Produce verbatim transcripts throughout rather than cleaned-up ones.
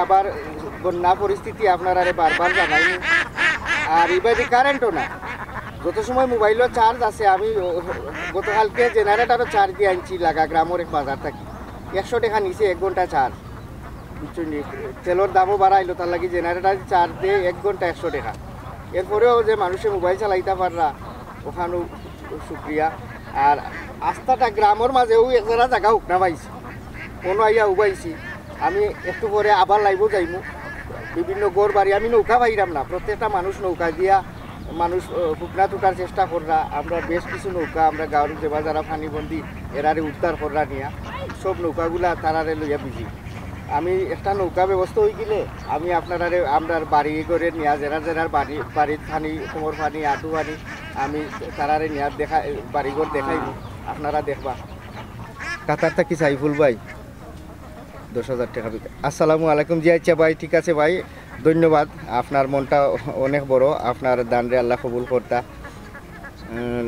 বার বন্যা পরিস্থিতি আপনারারে বারবার জানাইনি। আর ইবাদি কারেন্টও না, যত সময় মোবাইলও চার্জ আছে। আমি গতকালকে জেনারেটরও চার্জ দিয়া আনছি লাগা গ্রামর এক বাজার থাকি। একশো টেকা নিছে এক ঘন্টা চার্জ, বুঝছইন নি? তেলর দামও বাড়াইলো, তার লাগি জেনারেটর চার্জ দেয় এক ঘন্টা একশো টেকা। এরপরেও যে মানুষে মোবাইল চালাইতা পাররা, অখানও শুক্রিয়া। আর আস্তাটা গ্রামর মাঝে অউ এক জারা জাগা হুকনা পাইছি, অনো আইয়া উবাইছি। আমি একটু পরে আবার লাইভও যাইমু। বিভিন্ন ঘর বাড়ি, আমি নৌকা পাইরাম না, প্রত্যেকটা মানুষ নৌকা দিয়া মানুষ, আহ, হুকনা তুকার চেষ্টা কররা। আমরা বেশ কিছু নৌকা, আমরা গাঁওর যেবা যারা পানিবন্দী, এরারে উদ্ধার কররা নিয়া, সব নৌকাগুলা তারারে লইয়া বিজি। আমি একটা নৌকা ব্যবস্থা অই গেলে আমি আপনারারে, আমরার বাড়ি ঘরে নিয়া, যেরা যেরার বাড়ি, বাড়িত পানি, কোমর পানি, আঁটু পানি, আমি তারারে নিয়া দেখা, বাড়িঘর দেখাইমু, আপনারা দেখবা। কাতার থাকি সাইফুল ভাই, দশ হাজার টেকা বিকাশ। আসসালামু আলাইকুম। জি আচ্ছা ভাই, ঠিক আছে ভাই, ধন্যবাদ। আপনার মনটা অনেক বড়, আপনার দানরে আল্লাহ কবুল করতা। আহ,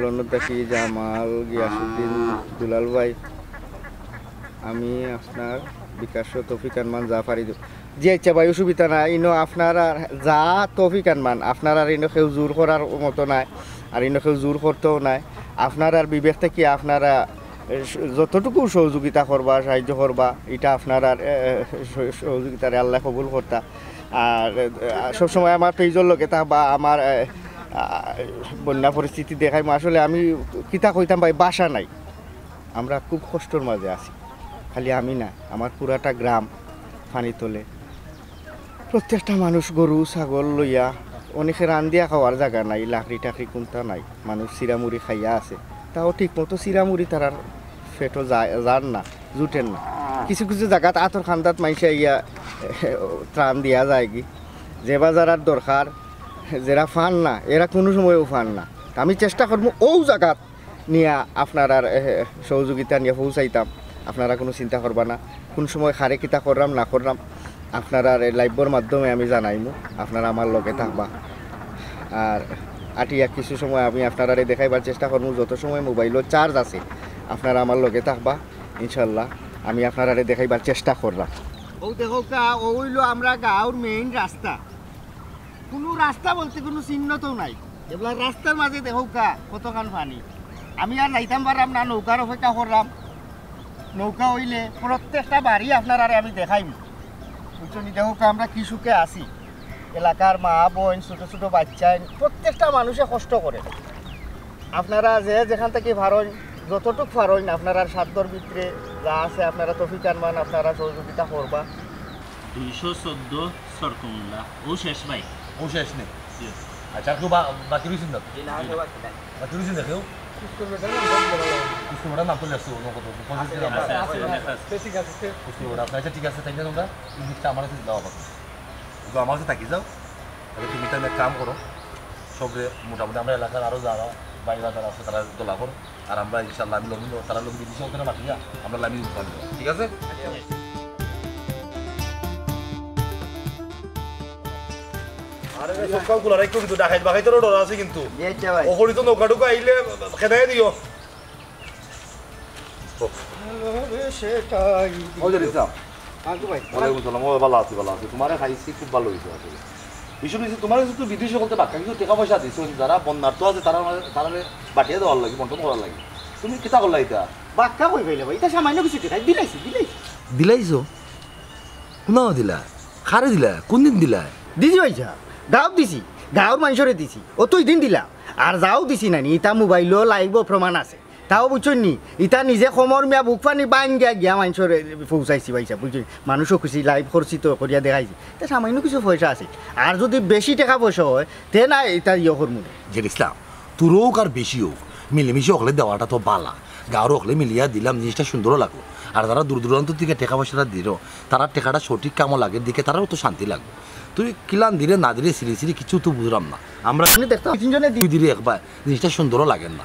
লন্ডন থাকি জামাল গিয়াসুদ্দিন দুলাল ভাই, আমি আপনার বিকাশ তৌফিক আনমান যা পারি দে-, জি আচ্ছা ভাই, অসুবিধা নাই। ইনো আপনারার যা তৌফিক আনমান, আপনারার ইনো কেউ জোর করার মতো নাই, আর ইনো কেউ জোর করতেও নাই। আপনারার বিবেক থাকি আপনারা, এ, স-, যতটুকু সহযোগিতা করবা, সাহায্য করবা, ইটা আপনারার, এ, এ, স-, সহযোগিতারে আল্লাহ কবুল করতা। আর, এ, সবসময় আমার পেজর লগে থাকবা, আমার, এ, আ, বন্যা পরিস্থিতি দেখাইমু। আসলে আমি কিতা কইতাম ভাই, ভাষা নাই। আমরা খুব কষ্টর মাঝে আছি। খালি আমি না, আমার পুরাটা গ্রাম পানির তলে। প্রত্যেকটা মানুষ গরু, ছাগল লইয়া, অনেকে রান্দিয়া খাওয়ার জাগা নাই, লাকড়ি টাকড়ি কুন্তা নাই, মানুষ চিরামুড়ি খাইয়া আছে। তাও ঠিক মতো চিরামুড়ি তারার পেটো যায়, যার না, জুটের না। কিছু কিছু জাগাত আতর কান্দাত মাইনষে আইয়া ত্রাণ দিয়া যায়গি। যেবা যারার দরকার, যেরা পার না, এরা কুনু সময়ও পার না। তা আমি চেষ্টা করমু অউ জাগাত নিয়া আপনারার, এ, সহযোগিতা নিয়া পৌঁছাইতাম। আপনারা কুনু চিন্তা করবা না, কুন সময় কারে কিতা কররাম না কররাম, আপনারার এই লাইভর মাধ্যমে আমি জানাইমু, আপনারা আমার লগে থাকবা। আর আটিয়া কিছু সময় আমি আপনারারে দেখাইবার চেষ্টা করমু, যত সময় মোবাইলও চার্জ আছে, আপনারা আমার লগে থাকবা, ইনশাল্লাহ আমি আপনারারে দেখাইবার চেষ্টা কররাম। অউ দেখউক্কা, অউ অইলো আমরা গাঁওর মেইন রাস্তা। কুনু রাস্তা বলতে কুনু চিহ্ন তো নাই। এবলা রাস্তার মাঝে দেখউক্কা কতখান পানি। আমি আর যাইতাম পাররাম না, নৌকার অপেক্ষা কররাম। নৌকা অইলে প্রত্যেকটা বাড়ি আপনারারে আমি দেখাইমু। বুঝছইন নি? দেখউক্কা আমরা কি সুখে আছি। এলাকার মা, বইন, ছোট ছোট বাইচ্চা, প্রত্যেকটা মানুষে কষ্ট করে। আপনারা যে যেখান থাকি পারইন, যতটুক পারইন, আপনারার সাধ্যর ভিতরে যা আছে, আপনারা তৌফিক আনমান, আপনারা সহযোগিতা করবা। দুইশো চোদ্দ সরকুমুল্লা। অউ শেষ ভাই। অউ শেষ নি? জি। আচ্ছা, আর কেউ বা-, বাকি রইছইন না? জি, না, কেউ বাকি নাই। বাকি রইছইন না কেউ? কুস্তু বেটার নাম তো লেখছো, অন্য কত? পঁচিশ আছে, গ্রাম আছে, আছে। আছে, আছে। সে ঠিক আছে, সে কুস্তু বেটা আছে। আচ্ছা, ঠিক আছে, তাইলে তোমরা এই দিকটা আমার কাছে দাও আপাতত। তো আমার কাছে থাকি যাও। তাহলে তুমি তাহলে এক কাম করো, সবরে মোটামুটি আমরা এলাকার আরো যারা ভাই বাজার আছে, তারা দলা করো। আর আমরা ইনশাল্লাহ আমি লমিন, তারা লমিন বিদেশে ওখানে মাতিয়া আমরা লামিন উঠতে পারবো, ঠিক আছে? আরে রে, সব কাম খোলা রাখো কিন্তু, ডাকাইত বাকাইতেরও ডর আছে কিন্তু। জি, আচ্ছা ভাই। ওখানে তো নৌকা টুকা আইলে খেদাই দিও। ও। ভালোবেসে ঠাই দিল। ওই যে রিজা। হ্যাঁ, কি ভাই? ওয়ালাইকুম সালাম। ও, ভালো আছি, ভালো আছি। তোমারে খাইছি, খুব ভালো হইছে আসলে। বিষয় হইছে, তোমার কাছে তো বিদেশি সকলতে বাক্কা কিছু টেকা পয়সা দিছো, যারা বন্যার্থ আছে, তারা, তারারে বাটিয়া দেওয়ার লাগি, বন্টন করার লাগি। তুমি কিতা করলা ইতা? বাক্কা কই পাইলে ভাই? ইতা সামান্য কিছু টেকা। দিলাইছি, দিলাইছি। দিলাইছো? কুনাও দিলা? কারে দিলা? কুনদিন দিলা? দিছি ভাইসাব। গাঁওত দিছি। গাঁওর মানষরে দিছি। অতই দিন দিলাম। আর যাও দিছি নানি, ইতা মোবাইলো লাইভো প্রমাণ আছে। তাও বুঝছইন নি, ইতা নিজে কমর মিয়া বুক পানি বাইন গিয়া গিয়া মানষরে পৌঁছাইছি ভাইসাব, বুঝছইন? মানুষও খুশি, লাইভ করছি তো, করিয়া দেখাইছি। তে সামান্য কিছু পয়সা আছে। আর যুদি বেশি টেকা পয়সা অয়, তে না ইতা ইয়ে করমু না। জের ইসলাম, তোর হোক আর বেশি হোক, মিলেমিশে হকলে দেওয়াটা তো বালা। গাঁওর হকলে মিলিয়া দিলাম, জিনিসটা সুন্দরও লাগলো। আর যারা দূর দূরান্ত থাকি টেকা পয়সাটা দিল, তারার টেকাটা সঠিক কামো লাগের দিকে, তারারও তো শান্তি লাগবো। তুই কিলান দিলে না দিলে, সিরি সিরি কিছু তো বুঝলাম না। আমরা এমনি দেখতাম তিনজনে দি- তুই দিলে একবার, জিনিসটা সুন্দরও লাগের না।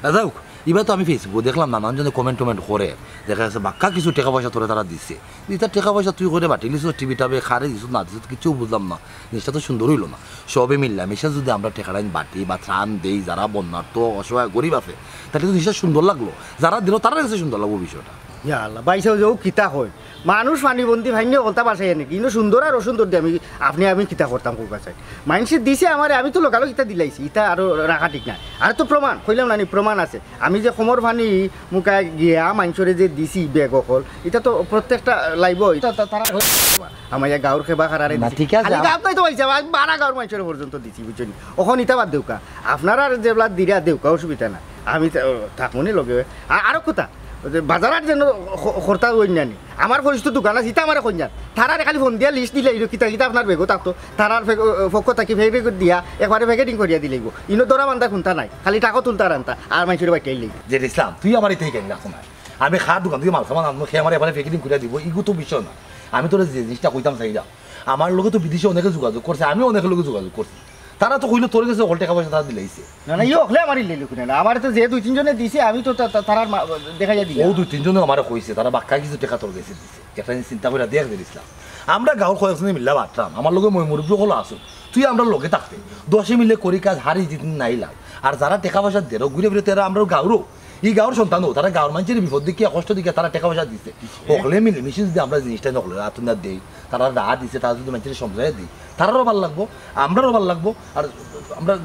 আহ, যাই হোক, এবার তো আমি Facebook দেখলাম নানান জনে কমেন্ট টমেন্ট করে, দেখা গেছে বাক্কা কিছু টেকা পয়সা তোরে তারা দিছে। ইতা টেকা পয়সা তুই করে বাটিলিছস, টিভি টাবে কারে দিছস না দিছস, কিচ্ছু বুঝলাম না। জিনিসটা তো সুন্দর হইলো না। সবে মিল্লা মিশা যদি আমরা টেকাটা বাটি বা ত্রাণ দেই, যারা বন্যার্থ, অসহায়, গরিব আছে, তাহলে তো জিনিসটা সুন্দর লাগলো। যারা দিল, তারার কাছে সুন্দর লাগবো বিষয়টা। ইয়া আল্লাহ, ভাইসাব যে ও কিতা কয়, মানুষ পানিবন্দি ভাইন্নে হকলতা বাসায় আনে, কিন্তু সুন্দর আর অসুন্দর দিয়া আমি, আপনে আমি কিতা করতাম কউক্কা চাই? মাইনষে দিছে আমারে, আমি তো লগালগ ইতা দিলাইছি, ইতা আরো রাখা ঠিক নায়। আর তো প্রমাণ, কইলাম না নি, প্রমাণ আছে। আমি যে কমর পানি মুখায় গিয়া মাইনষরে যে দিছি ব্যাগ অকল, ইতা তো প্রত্যেকটা live-ও, ইতা তা-, তারা আমার ইয়া গাঁওর খেবা খারারে না, দিছি। ঠিক আছে, খালি আম- গাঁওত নায় তো ভাইসাব, আমি বারা গাঁওর মাইনষরে পর্যন্ত দিছি, বুঝছইন নি? অখন ইতা বাদ দেউক্কা, আপনারা আর যেবলা দিরা দেউক্কা, অসুবিধা না। আমি তা-, থাকমুনি লগে। আর আরো কথা, ওই যে বাজারর যেন খ-, খরতা অইন্যানি। আমার পরিচিত দোকান আছে, ইতা আমারে কইন্যান। তারারে খালি ফোন দিয়া list দিলাইলো, কিতা কিতা আপনার ব্যাগো থাকতো, তারার ফে-, পক্ষ থাকি packet দিয়া একবারে packeting করিয়া দিলাইবো। ইনো ধরা বান্ধা কুন্তা নাই, খালি টাকা তুলতা আর আনতা, আর মাইনষরে বাইটাইলাই। জের ইসলাম, তুই আমার ইতাই কেন রাখো না? আমি খার দোকান থাকি মাল সামান আনমু, হে আমার একবারে packeting করিয়া দিবো, ইগু তো বিষয় না। আমি তোরে যে জিনিসটা কইতাম চাইলাম, আমার লগে তো বিদেশে অনেকে যোগাযোগ করছে, আমিও অনেকের লগে যোগাযোগ করছি। তারা তো কইলো তোর গেছে হকল টেকা পয়সা তারা দিলাইছে। না, না, ইয়ে হকলে আমার ইল্লে লোক না, না। আমার তো যে দুই তিনজনে দিছে, আমি তো তা-, তা-, তারার মা-, দেখাইয়া দিলাম। ও দুই তিনজনে আমারে কইছে, তারা বাক্কা কিছু টেকা তোর গেছে দিছে। একটা জিনিস চিন্তা করিয়া দেখ জের ইসলাম। আমরা গাঁওর কয়েকজনে মিল্লা বাটরাম, আমার লগে ময় মুরব্বি অকল আছইন। তুই আমরার লগে থাকতে, দশে মিলে করি কাজ, হারি জিতি নাই লাভ। আর যারা টেকা পয়সা দের, ঘুরে ফিরে তেরা আমরার গাঁওরও, ই গাঁওর সন্তানও, তারা গাঁওর মাইনষের বিপদ দেখিয়া, কষ্ট দেখিয়া তারা টেকা পয়সা দিছে। হকলে মিলেমিশে যদি আমরা জিনিসটা নকলে আতুন না দেই, তারা রাহ দিছে, তারা যদি মাইনষরে সমঝাইয়া দেই, তারারও ভালা লাগবো, আমরারও ভালা লাগবো, আর আমরা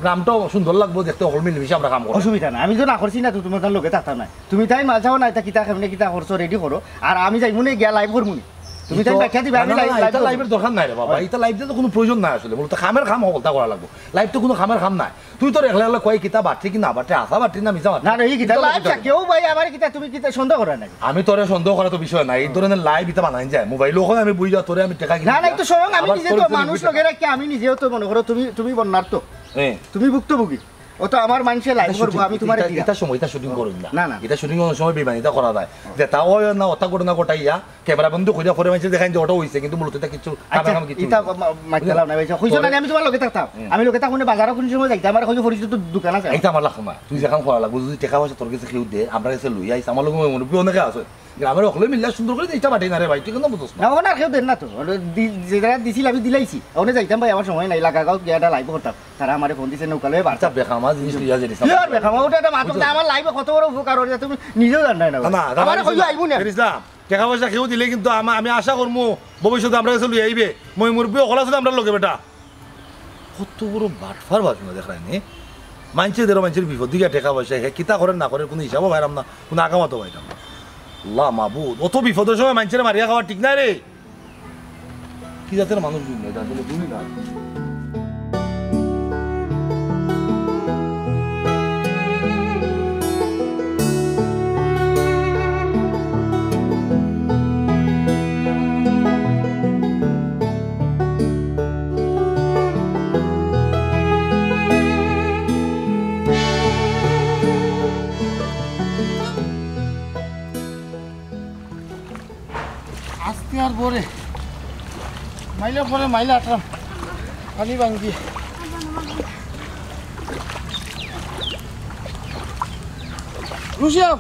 গ্রামটাও সুন্দর লাগবো দেখতে, হকল মিলেমিশে আমরা কাম করবো। অসুবিধা নাই, আমি তো না করছি না, তো তুমার লগে থাকতাম না। তুমি তাইন মাল চাও না, ইতা কিতা কেমনে কিতা করছো, ready করো, আর আমি যাইমুনে গিয়া live করমুনে। তুমি তাইন ব্যাখ্যা দিবা, আমি না, না, live, না, live ইতা করমু। Live-র দরকার নাই রে বাবা, ইতা live দিয়া তো কুনু প্রয়োজন নাই আসলে, মূলত কামের কাম হকলতা করা লাগবো, live তো কুনু কামের কাম নাই। তুই তোর একলা একলা কয় কিতা বাটরি কি না বাটরি, হাছা বাটরি না মিছা বাটরি। না, না, ই কিতা ইতা live বাটরি। কেউ ভাই আমারে কিতা, তুমি কিতা সন্দেহ করো নাকি? আমি তোরে সন্দেহ করা তো বিষয় নাই, এই ধরনের live ইতা বানাইন যায়, mobile অখন আমি বুঝা তোরে আমি টেকা কিনি না, না, ইতা স্বয়ং আমি আবার নিজে তোর তো জন্য মানুষ বুঝা। লগে রাখি, আমি নিজেও তো মনে করো তুমি, তুমি বন্যার তো। হ্যাঁ। তুমি ভুক্তভোগী। ও তো আমার মাইনষে live ইতা করবো, shooting, আমি তুমারে ইতা, দিলাম। ইতা সময়, ইতা shooting করইন না। না, না। ইতা shooting অনেক সময় বেইমানিতা করা যায়। যেটা অয় না, অতা ঘটনা ঘটাইয়া, camera বন্ধ করিয়া পরে মাইনষে দেখাইন যে অটা অইছে, কিন্তু মূলত ইতা কিচ্ছু, আচ্ছা, কামে কামে কিচ্ছু ইতা অইছে না। মা-, মা-, মাইতে লাও না, ভাই। কইছো না, বুঝলে? আমি তুমার লগে থাকতাম। হুম। আমি লগে থাকমু না, বাজারো কুনু সময় যাইতাম, আমার কইছো পরিচিত দু-, দোকান আছে। ইতা আমার লাগতো না। তুই যেখান করা লাগবো, যদি টেকা পয়সা তোর গেছে কেউ দে, আমরার গেছে লইয়া আইস, আমার লগে ময় মুরব্বি অনেকে আছে। গ্রামর হকলে মিল্লা সুন্দর করি ইতা বাটাই না রে ভাই, তুই কেন বুঝস না? না, অখন আর কেউ দের না তো। অনে দি-, যেটা দিছিল আমি দিলাইছি। অনে যাইতাম ভাই, আমার সময় নাই, লাগা গাঁওত গিয়া একটা live করতাম। তারা আমারে ফোন দিছে, নৌকা লইয়া বার্তা। আচ্ছা, বেকামা জিনিস লইয়া যে দিছলাম। কি আর বেকামা? ওটা একটা মাধ্যম, বুঝলাম। আমার live-এ কত বড় উপকার অইছে, তুমি নিজেও জানো না। না, না, আমারে কইলো আইবো না। ফের ইসলাম, টেকা পয়সা কেউ দিলে কিন্তু আমা-, আমি আশা করমু ভবিষ্যতে আমরার গেছে লইয়া আইবে। ময় মুরব্বি অকল আছে আমরার লগে বেটা। কত বড় বাটপার বাজনা দেখরায় নি। মাইনষে দের, মাইনষের বিপদ দেখিয়া টেকা পয়সা, হে কিতা করের না করের কুনু হিসাবও পাইরাম না, কুনু আগামাতও পাইরাম না। আল্লাহ মাবুদ, অত বিপদর সময় মাইনষরে মারিয়া খাওয়া ঠিক নায় রে। কি জাতের মানুষ দুনিয়াত, আসলে বুঝি না। আস্তে আর বরে, মাইলা পরে মাইলা আটরাম, পানি ভাঙ্গি। রুশিয়াও।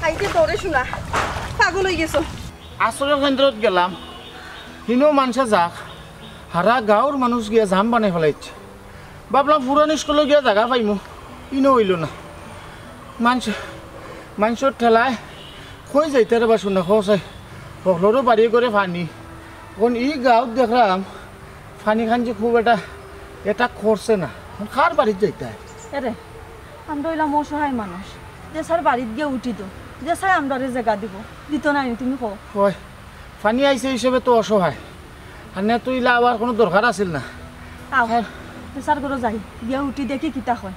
আইতে তোরে শোনা, পাগল অই গেছো। আশ্রয় কেন্দ্রত গেলাম, হিনো মানষে যাক, হারা গাঁওর মানুষ গিয়া জাম বানাই ফেলাইছে। ভাবলাম পুরান স্কুলো গিয়া জাগা পাইমু, ইনো অইলো না। মানষ, মানষর ঠেলায় কই যাইতাম রে বা শোনা, কও চাই। হকলরও বাড়ি ঘরে পানি। অখন ই গাঁওত দেখরাম পানি খান যে খুব একটা attack করছে না। অখন কার বাড়িত যাইতাম? এরে, আমরা অইলাম অসহায় মানুষ। যে যার বাড়িত গিয়া উঠি দো, যে যার আমরারে জাগা দিবো, দিতো নায় নি তুমি কও। অয়, পানি আইছে হিসাবে তো অসহায়। আর না তো ইলা আবার কুনু দরকার আছিল না। আও, আর যে যার ঘরো যাই, গিয়া উঠি দেখি কিতা কয়।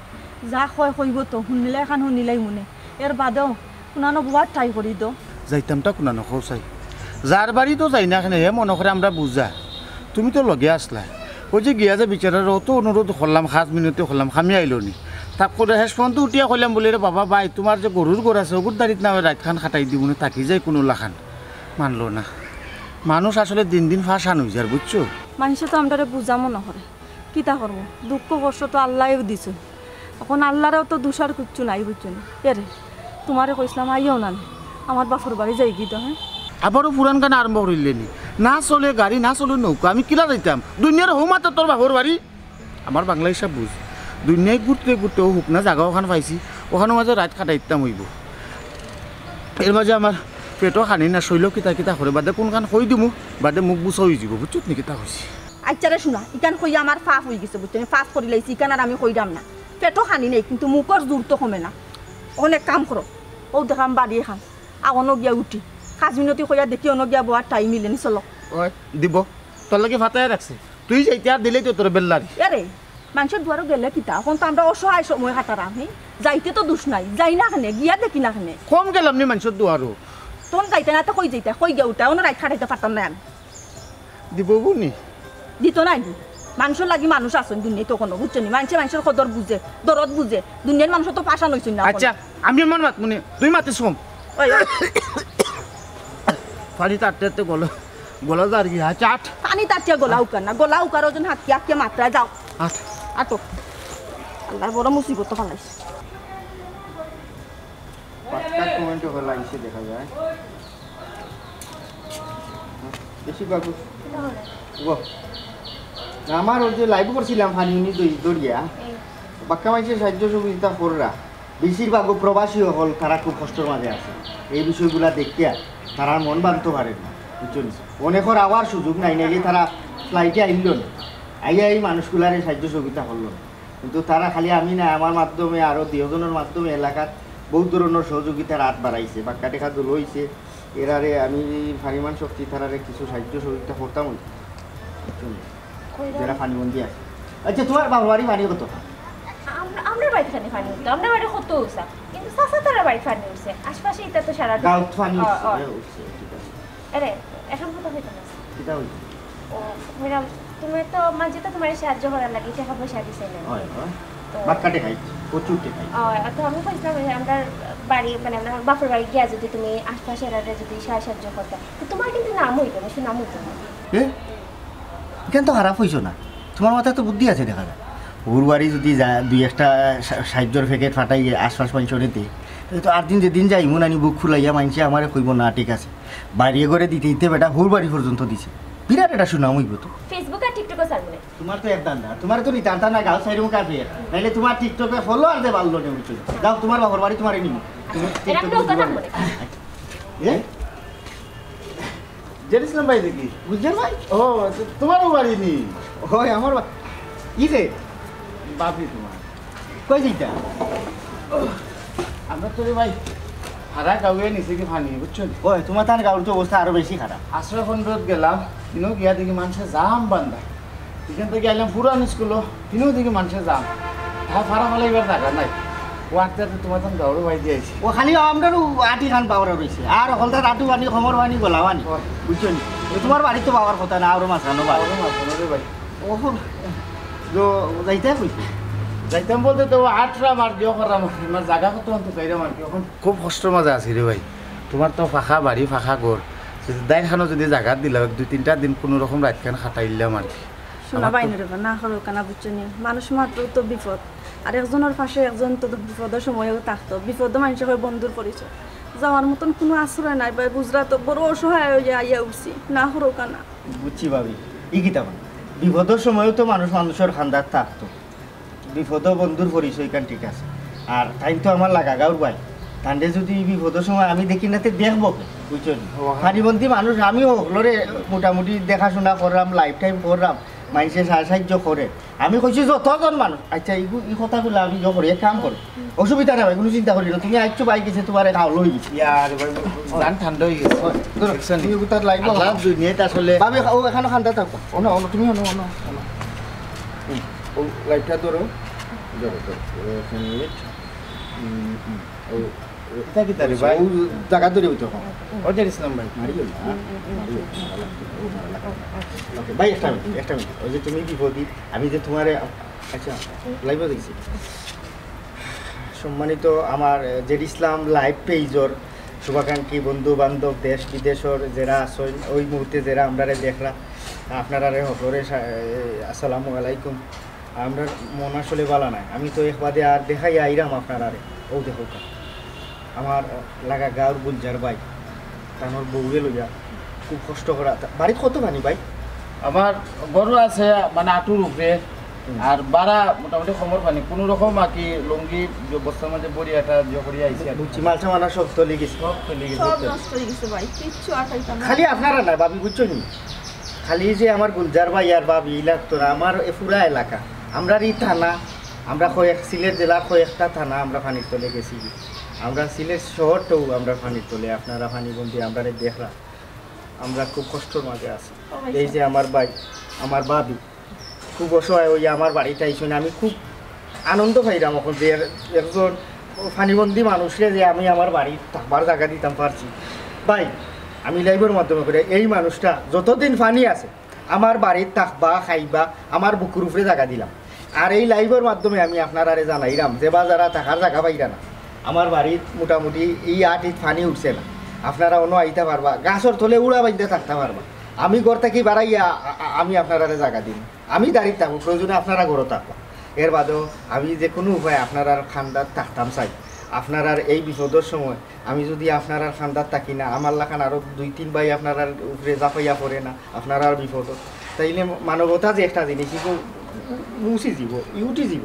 যা কয় কইবো তো, হুনিলাই খান হুনিলাইমুনে। এর বাদেও কুনানো বওয়ার try করি দো। যাইতামটা কুনানো কও চাই। যার বাড়িত যাই না কেনে, হে মনো করে আমরা বুঝা। তুমি তো লগে আছলায়। অউ যে গিয়া যে বেচারারে অত অনুরোধ করলাম, খাছ মিনতি করলাম, কামে আইলো নি। তা করে শেষ পর্যন্ত উঠিয়া কইলাম বুলে, "রে বাবা ভাই, তুমার যে গরুর ঘর আছে, অগুর দাড়িত না অয় রাইত খান কাটাই দিমুনে, থাকি যাই কুনু লাখান।" মানলো না। মানুষ আসলে দিন দিন ফাশান অই যার, বুঝছো? মানষে তো আমরারে বুঝা মনো করে। কিতা করমু? দুঃখ কষ্ট তো আল্লায়ও দিছইন। অখন আল্লারও তো দুষ আর কিচ্ছু নাই, বুঝছো নি? এরে, তুমারে কইছলাম আইও না নি। আমার বাপর বাড়ি যাইগি তো, হ্যাঁ? আবারও পুরান গান আরম্ভ করিলে নি। না চলে গাড়ি, না চলে নৌকা, আমি কিলা যাইতাম? দুনিয়ার হউ মাত্র তোর বাপর বাড়ি। আমার বাংলা হিসাব বুঝ। দুনিয়ায় ঘুরতে ঘুরতে অউ হুকনা জাগা অখান পাইছি, অখানর মাঝে রাইত কাটাইতাম অইবো। এর মাঝে আমার পেটও খানি না, শইল কিতা কিতা করে, বাদে কুনখান কই দিমু, বাদে মুখ বুসা অইযিবো, বুঝছত নি কিতা কইছি? আইচ্ছা রে, হুনা, ইখান কইয়া আমার পাপ অইগেছে, বুঝছো নি? পাপ করিলাইছি, ইখান আর আমি কইরাম না। পেটও খানি নাই, কিন্তু মুখর জোর তো কমে না। অখন এক কাম করো, অউ দেখাম বাড়ি এখান, আ অনো গিয়া উঠি, খাজ মিনতি কইয়া দেখি অনো গিয়া বওয়ার টাইম মিলে নি, চলো। ওই, দিব, তোর লাগি ফাতাইয়া রাখছি, তুই যাইতে আর দিলেই তো তোর বেল্লারি। এরে, মানষর দুয়ারো গেলে কিতা? অখন তো আমরা অসহায় সময় কাটারাম, হি? যাইতে তো দুষ নাই, যাই না কেনে, গিয়া দেখি না কেনে? কম গেলাম নি মানষর দুয়ারো। তখন যাইতে না তো কই যাইতে, কই গিয়া উঠা, অনো রাইত কাটাইতে পারতাম না আমি। দিব বুনি? দিত না দি। মানষর লাগি মানুষ আছইন দুনিয়াত অখনো, বুঝছো নি? মানষে মানষর কদর বুঝে, দরদ বুঝে। দুনিয়ার মানুষ তো পাষাণ অইছইন না অখনো। আইচ্ছা, আমি আমার মাত মুনি, তুই মাতিস কম। ওই, ওই। পানি তারতে তারতে গলা, গলা যার কি, আইচ্ছা, আট। পানি তারতে গলা উকার না, গলা উকার ওজন হাত কি আটকে মাত্রায় যাও। আট। আটো। আল্লায় বড় মুসিবত ফালাইছে। পাক্কা কমেন্ট হলা ইসে দেখা যায়। বেশি বাবু। গো। না, আমার ওই যে লাইভ করছিলাম পানি উনি দই দরিয়া। বাক্কা মানষে সাহায্য সহযোগিতা কররা। বেশিরভাগ প্রবাসী অকল তারা খুব কষ্টর মাঝে আছে। এই বিষয়গুলা দেখিয়া তারার মন বানতো পারে না। বুঝছো নি? অনেকর আওয়ার সুযোগ নাই, নাইলে তারা ফ্লাইটে আইল না। আইয়া এই মানুষগুলারে সাহায্য সহযোগিতা করলো না। কিন্তু তারা খালি আমি না, আমার মাধ্যমে আরো দুইজনর মাধ্যমে এলাকাত বহুত ধরনর সহযোগিতার হাত বাড়াইছে, বাক্কা টেকা দল অইছে। এরারে আমি পরিমাণ শক্তি তারারে কিছু সাহায্য সহযোগিতা করতাম অই। কই যাও? যারা পানিবন্দি আছে। আইচ্ছা, তোমার বাবার বাড়ি পানি কত? আমরা, আমরা বাড়িত খানি পানি উঠতো, আমরা বাড়ি কত উঁচা, কিন্তু চাচা তারা বাড়িত পানি উঠছে, আশপাশে ইটা তো সারা গাঁওত পানি অ, উঠছে, অ। এ, উঠছে, ঠিক আছে। আরে, এখন কথা হইতো না। কিতা হইতো? ও, ম্যাডাম, তুমি তো মাঝে তো তোমার সাহায্য করার লাগি টাকা পয়সা দিছে না? হয়, হয়। তো বাক্কা টেকাই, প্রচুর টেকাই। ও, তো আমি কইছিলাম যে আমরা বাড়ি, মানে, আমরা বাপের বাড়ি গিয়া যদি তুমি আশপাশে এরারে যদি সাহায্য করতা, তো তোমার কিন্তু নাম হইতো না, সুনাম হইতো না। এ? ইখান তো খারাপ অইছো না, তোমার মাথায় তো বুদ্ধি আছে দেখা যায়। হউর বাড়ি যদি যা, দুই একটা সা-, সাহায্যর প্যাকেট ফাটাইয়া আশপাশ মানষরে দেই, তাইলে তো আর দিন যেদিন যাইমু নানি বুক ফুলাইয়া মানষে আমারে কইবো, "না, ঠিক আছে।" বাড়িয়ে ঘরে দিতে দিতে বেটা হউর বাড়ি পর্যন্ত দিছে। বিরাট একটা সুনাম অইবো তো। Facebook আর TikTok-ও ছাড়বো না। তোমার তো এক ধান্দা, তোমার তো নিতাম না গাঁও সাইড মুখা ফের। নাইলে তোমার TikTok-এ follower দে ভালো নেই উঠছে। যাও, তোমার বাপর বাড়ি তোমারে নিমু। তুমি এরা TikTok-এ নৌকা দিবা না। থাকবো না। এ? জেড ইসলাম ভাই দেখি। বুঝলেন ভাই? ও, তো তোমারও বাড়ি নি? ওই আমার বা-, ই রে? বাপি তোমার। কই যাইতা? আমরা তো রে ভাই, হারা গাঁওয়ে নিচে কি পানি, বুঝছো নি? ওই, তোমার তার গাঁওর তো অবস্থা আরো বেশি খারাপ। আশ্রয় কেন্দ্রত গেলাম, ইনো গিয়া দেখি মানষে জাম বান্ধা। ইখান থাকি আইলাম পুরান স্কুলো, ইনো দেখি মানষে জাম। তা ফারা ফালাইবার জাগা নাই। ও আটতে আটতে তোমার তান গাঁওর বাড়ি দিয়া আইছি। ও খালি আমরারও আটি খান বাউরা রইছে। আর হলতা আটু পানি, কোমর পানি, গলা পানি। ওই। বুঝছো নি? এ তোমার বাড়ি তো বাবার কথা না, আরো মাঝখানো বাড়ি। আরো মাঝখানো রে ভাই। ওহো, তো যাইতাম কইছি। যাইতাম বলতে তো আটরা মার দিও করাম, আমার জাগা কত অন্ত চাইরাম আর কি। এখন খুব কষ্টর মাঝে আছি রে ভাই। তোমার তো ফাঁকা বাড়ি, ফাঁকা ঘর। যদি দাইর খানো যদি জাগা দিলাও, এক দুই তিনটা দিন কোনো রকম রাইতখান খাটাইলাম আর কি। শোনা আমার তো বাইন রে বা, না করো কেন বুঝছো নি? মানুষ মাত্র তো বিপদ। আর একজনের পাশে একজন তো বিপদের সময়ও থাকতো। বিপদও মানষে কয় বন্ধুর পরিচয়। যাওয়ার মতন কোনো আশ্রয় নাই ভাই, বুঝরা তো বড় অসহায় অইয়া আইয়া উঠছি। না করো কেন? বুঝছি ভাবি, ই কিতা কন? বিপদর সময়ও তো মানুষ মানুষর খান্দাত থাকতো, বিপদও বন্ধুর পরিচয় কান ঠিক আছে। আর তাইন তো আমার লাগা গাঁওর ভাই, তানরে যদি ই বিপদর সময় আমি দেখি না তে দেখবো কে, বুঝছো নি? ও, হ্যাঁ। পানিবন্দি মানুষ, আমি হকলরে মোটামুটি দেখাশোনা করলাম, লাইফ টাইম করলাম, মানষে সাহায্য করে, আমি কইছি যতজন মানুষ, আচ্ছা, ই কথাগুলা আমি ইয়ে করি, এক কাম করো, অসুবিধা নাই ভাই, কোনো চিন্তা করি না, তুমি আইছো ভাই গেছে, তোমার এক হাওল হয়ে গেছে। ইয়ার ভাই, জান ঠান্ডা হয়ে গেছে। ধরো, দেখছেন? তুমি তার লাইভ আল্লাহ দুনিয়াতে আসলে ভাবি, ও এখানে খান্দা থাকো। ও না, ও না, তুমি ও না, ও না, ও না। হুম, ও লাইভটা ধরো। ধরো, ধরো, ও এক মিনিট। হুম, হুম, ও, ও, এটা কি তারে ভাই? ও জায়গা ধরে হইতো এখন। ও জানিস না ভাই? মারিও না, মারিও না, মারা লাগবে, ও মারা লাগবে। ওকে, ভাই, একটা মিনিট, একটা মিনিট। ওই যে তুমি বিপদী, আমি যে তোমারে, আচ্ছা, লাইভে দেখছি। সম্মানিত আমার, এ, জেড ইসলাম লাইভ পেজর শুভাকাঙ্ক্ষী বন্ধু বান্ধব, দেশ বিদেশর যেরা আছইন, ওই মুহূর্তে যেরা আমরারে দেখরা, আপনারারে হকলরে সা-, এ, আসসালামু আলাইকুম। আমরার মন আসলে বালা নাই। আমি তো এক বাদে আর দেখাই আইরাম আপনারারে। ও দেখো কা। আমার লাগা গাঁওর গুলজার ভাই, তানোর বউরে লইয়া খুব কষ্ট করা। তা-, বাড়িত কত পানি ভাই? আমার ঘরও আছে মানে আটুর উপরে, আর বারা মোটামুটি কমর পানি, কোনো রকম আর কি লুঙ্গি যে বস্তার মাঝে ভরি একটা যে করি আইছে আর কি। বুঝছি, মাল সামান সব তলে গেছে। সব তলে গেছে। সব নষ্ট হয়ে গেছে ভাই, কিচ্ছু আর পাইতাম না। খালি আপনারা না ভাবি, বুঝছো নি? খালি যে আমার গুলজার ভাই আর ভাবি, ইলা তো না, আমার এ পুরা এলাকা, আমরার এই থানা, আমরা কয়েক, সিলেট জেলার কয়েকটা থানা আমরা পানির তলে গেছি। আমরা সিলেট শহরটাও আমরা পানির তলে, আপনারা পানিবন্দি, আমরা দেখরা, আমরা খুব কষ্টর মাঝে আছি। এই যে আমার ভাই, আমার ভাবি, খুব অসহায় হইয়া আমার বাড়িত আইছইন। আমি খুব আনন্দ পাইরাম এখন যে একজন পানিবন্দি মানুষরে যে আমি আমার বাড়িত থাকবার জাগা দিতাম পারছি। ভাই, আমি লাইভর মাধ্যমে কইরাম, এই মানুষটা যতদিন পানি আছে আমার বাড়িত থাকবা, খাইবা, আমার বুকুর উপরে জাগা দিলাম। আর এই লাইভর মাধ্যমে আমি আপনারারে জানাইরাম, যেবা যারা থাকার জাগা পাইরা না, আমার বাড়িত মোটামুটি এই আটিত পানি উঠছে না, আপনারা অনো আইতা পারবা, গাছর তলে উড়া বান্ধা থাকতা পারবা। আমি ঘর থাকি বাড়াইয়া আ-, আ-, আমি আপনারারে জাগা দিমু। আমি দাঁড়িয়ে থাকবো, প্রয়োজনে আপনারা ঘরো থাকবা। এর বাদেও আমি যে কোনো উপায়ে আপনারার খান্দাত থাকতাম চাই। আপনারার এই বিপদর সময় আমি যদি আপনারার খান্দাত থাকি না, আমার লাখান আরো দুই তিন ভাই আপনারার উপরে জাফাইয়া পড়ে না, আপনারার বিপদ, তাইলে মানবতা যে একটা জিনিস, ইগু মুছি দিব, ইউটি দিব।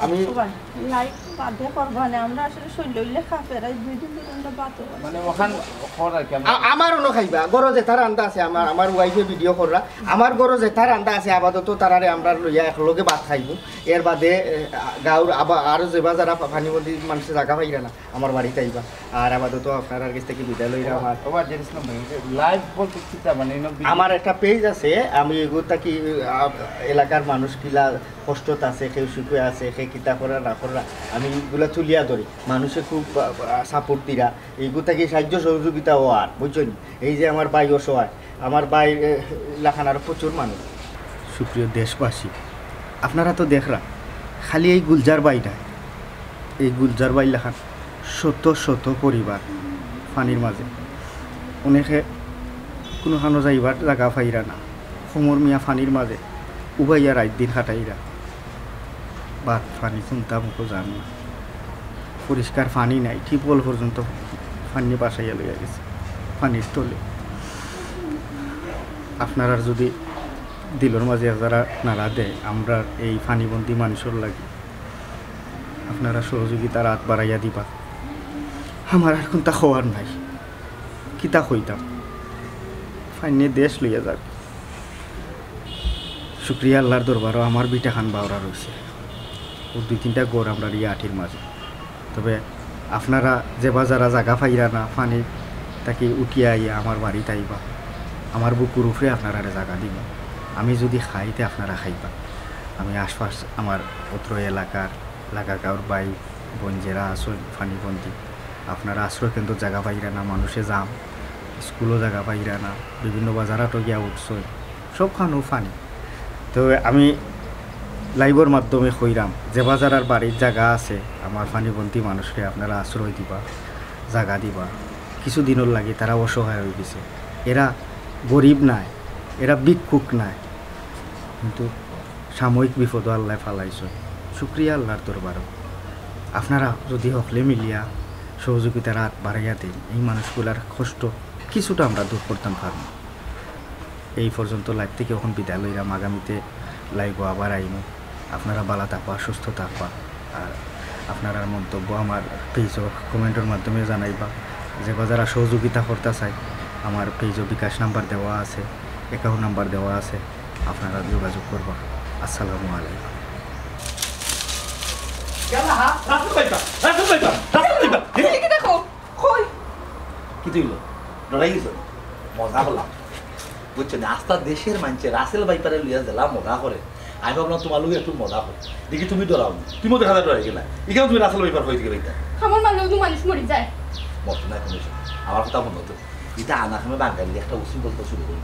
আমি সবাই লাইভ বাদে করবা না, আমরা আসলে শরীর লইলে কাঁপে, রাত দুই দিন পর্যন্ত বাত হয়। মানে ওখান খর আর কি, আমরা আ-, আমার অনো খাইবা, ঘরো যেতা রান্দা আছে, আমার, আমার ওয়াইফে ভিডিও কররা, আমার ঘরো যেতা রান্দা আছে, আপাতত তারারে আমরা লইয়া একলগে ভাত খাইমু। এর বাদে, এ, আ, গাঁওর আবা-, আরো যেবা যারা পা-, পানিবন্দি মানুষে জাগা পাইরা না, আমার বাড়িত আইবা। আর আপাতত আপনারার গেছ থাকি বিদায় লইরা আমার। ওবা, জেরিস না ভাই, লাইভ বলতে কিতা মানে, ইনো বি- আমার একটা পেজ আছে, আমি এগু থাকি, আ, এলাকার মানুষ কিলা কষ্টত আছে, কেউ সুখে আছে, কে কিতা করা না করা, আমি এগুলা তুলিয়া ধরি। মানুষে খুব, আ, আ, সাপোর্ট দিরা, এইগু থাকি সাহায্য সহযোগিতা অর, বুঝছো নি? এই যে আমার ভাই অসহায়, আমার ভাই, এ, লাখান আরো প্রচুর মানুষ। সুপ্রিয় দেশবাসী, আপনারা তো দেখরা, খালি এই গুলজার ভাই না, এই গুলজার ভাই লাখান শত শত পরিবার পানির মাঝে, অনেকে কোনো খানো যাইবার জাগা পাইরা না, কমর মিয়া পানির মাঝে উবাইয়া রাইত দিন কাটাইরা। ভাত পানি কুন্তা মুখো যার না, পরিষ্কার পানি নাই, টিউবওয়েল পর্যন্ত পানি ভাসাইয়া লইয়া গেছে পানির তলে। আপনারার যদি দিলর মাঝে যারা নাড়া দেয়, আমরার এই পানিবন্দি মানুষর লাগি আপনারা সহযোগিতার হাত বাড়াইয়া দিবা। আমার আর কুন্তা কওয়ার নাই, কিতা কইতাম, পানিয়ে দেশ লইয়া যাক। শুক্রিয়া আল্লাহর দরবারো, আমার ভিটাখান বাউরা রইছে, ও দুই তিনটা ঘর আমরার ই আটির মাঝে। তবে আপনারা যেবা যারা জাগা পাইরা না, পানি থাকি উঠিয়া আইয়া আমার বাড়িত আইবা, আমার বুকুর উপরে আপনারারে জাগা দিমু। আমি যদি খাই, তে আপনারা খাইবা। আমি আশপাশ আমার অত্র এলাকার, লাগা গাঁওর ভাই বোন যেরা আছইন পানিবন্দি, আপনারা আশ্রয় কেন্দ্র জাগা পাইরা না, মানুষে যাম, স্কুলও জাগা পাইরা না, বিভিন্ন বাজারহাটও গিয়া উঠছইন, সবখানো পানি। তো আমি লাইভর মাধ্যমে কইরাম, যেবা যারার বাড়িত জাগা আছে, আমার পানিবন্দি মানুষরে আপনারা আশ্রয় দিবা, জাগা দিবা। কিছু দিনর লাগি তারা অসহায় হয়ে গেছে। এরা গরিব নায়, এরা ভিক্ষুক নায়, কিন্তু সাময়িক বিপদও আল্লায় ফালাইছইন। শুক্রিয়া আল্লাহর দরবারো। আপনারা যদি হকলে মিলিয়া সহযোগিতার হাত বাড়াইয়া দেন, এই মানুষগুলার কষ্ট কিছুটা আমরা দূর করতাম পারমু। এই পর্যন্ত লাইভ থাকি অখন বিদায় লইরাম, আগামীতে লাইভও আবার আইমু। আপনারা ভালা থাকবা, সুস্থ থাকবা। আর আপনারার মন্তব্য আমার পেজও কমেন্টর মাধ্যমে জানাইবা। যেবা যারা সহযোগিতা করতা চায়, আমার পেজও বিকাশ নাম্বার দেওয়া আছে, অ্যাকাউন্ট নাম্বার দেওয়া আছে, আপনারা যোগাযোগ করবা। আসসালামু আলাইকুম। ইয়াল্লা, হা? রাসেল ভাইপা, রাসেল ভাইপা, রাসেল ভাইপা। এই, কি দেখো? কই? কি তুই হইলো? ডরাই গেছো? মজা করলাম। বুঝছো নি? আস্তা দেশের মানষে রাসেল ভাইপারে লইয়া যেলা মজা করে, আমি ভাবলাম তোমার লগে একটু মজা করি। দেখি তুমি ডরাও নি। তুমিও দেখা যায় ডরাই গেলা। এখানে তুমি রাসেল ভাইপার কই থেকে পাইতা? আমার মারলে তো মানুষ মরি যায়। মরতো না কোনো সময়। আমার কথা মনে হতো। এটা আনাখানে বাঙালি একটা উসিম বলতে শুরু করি।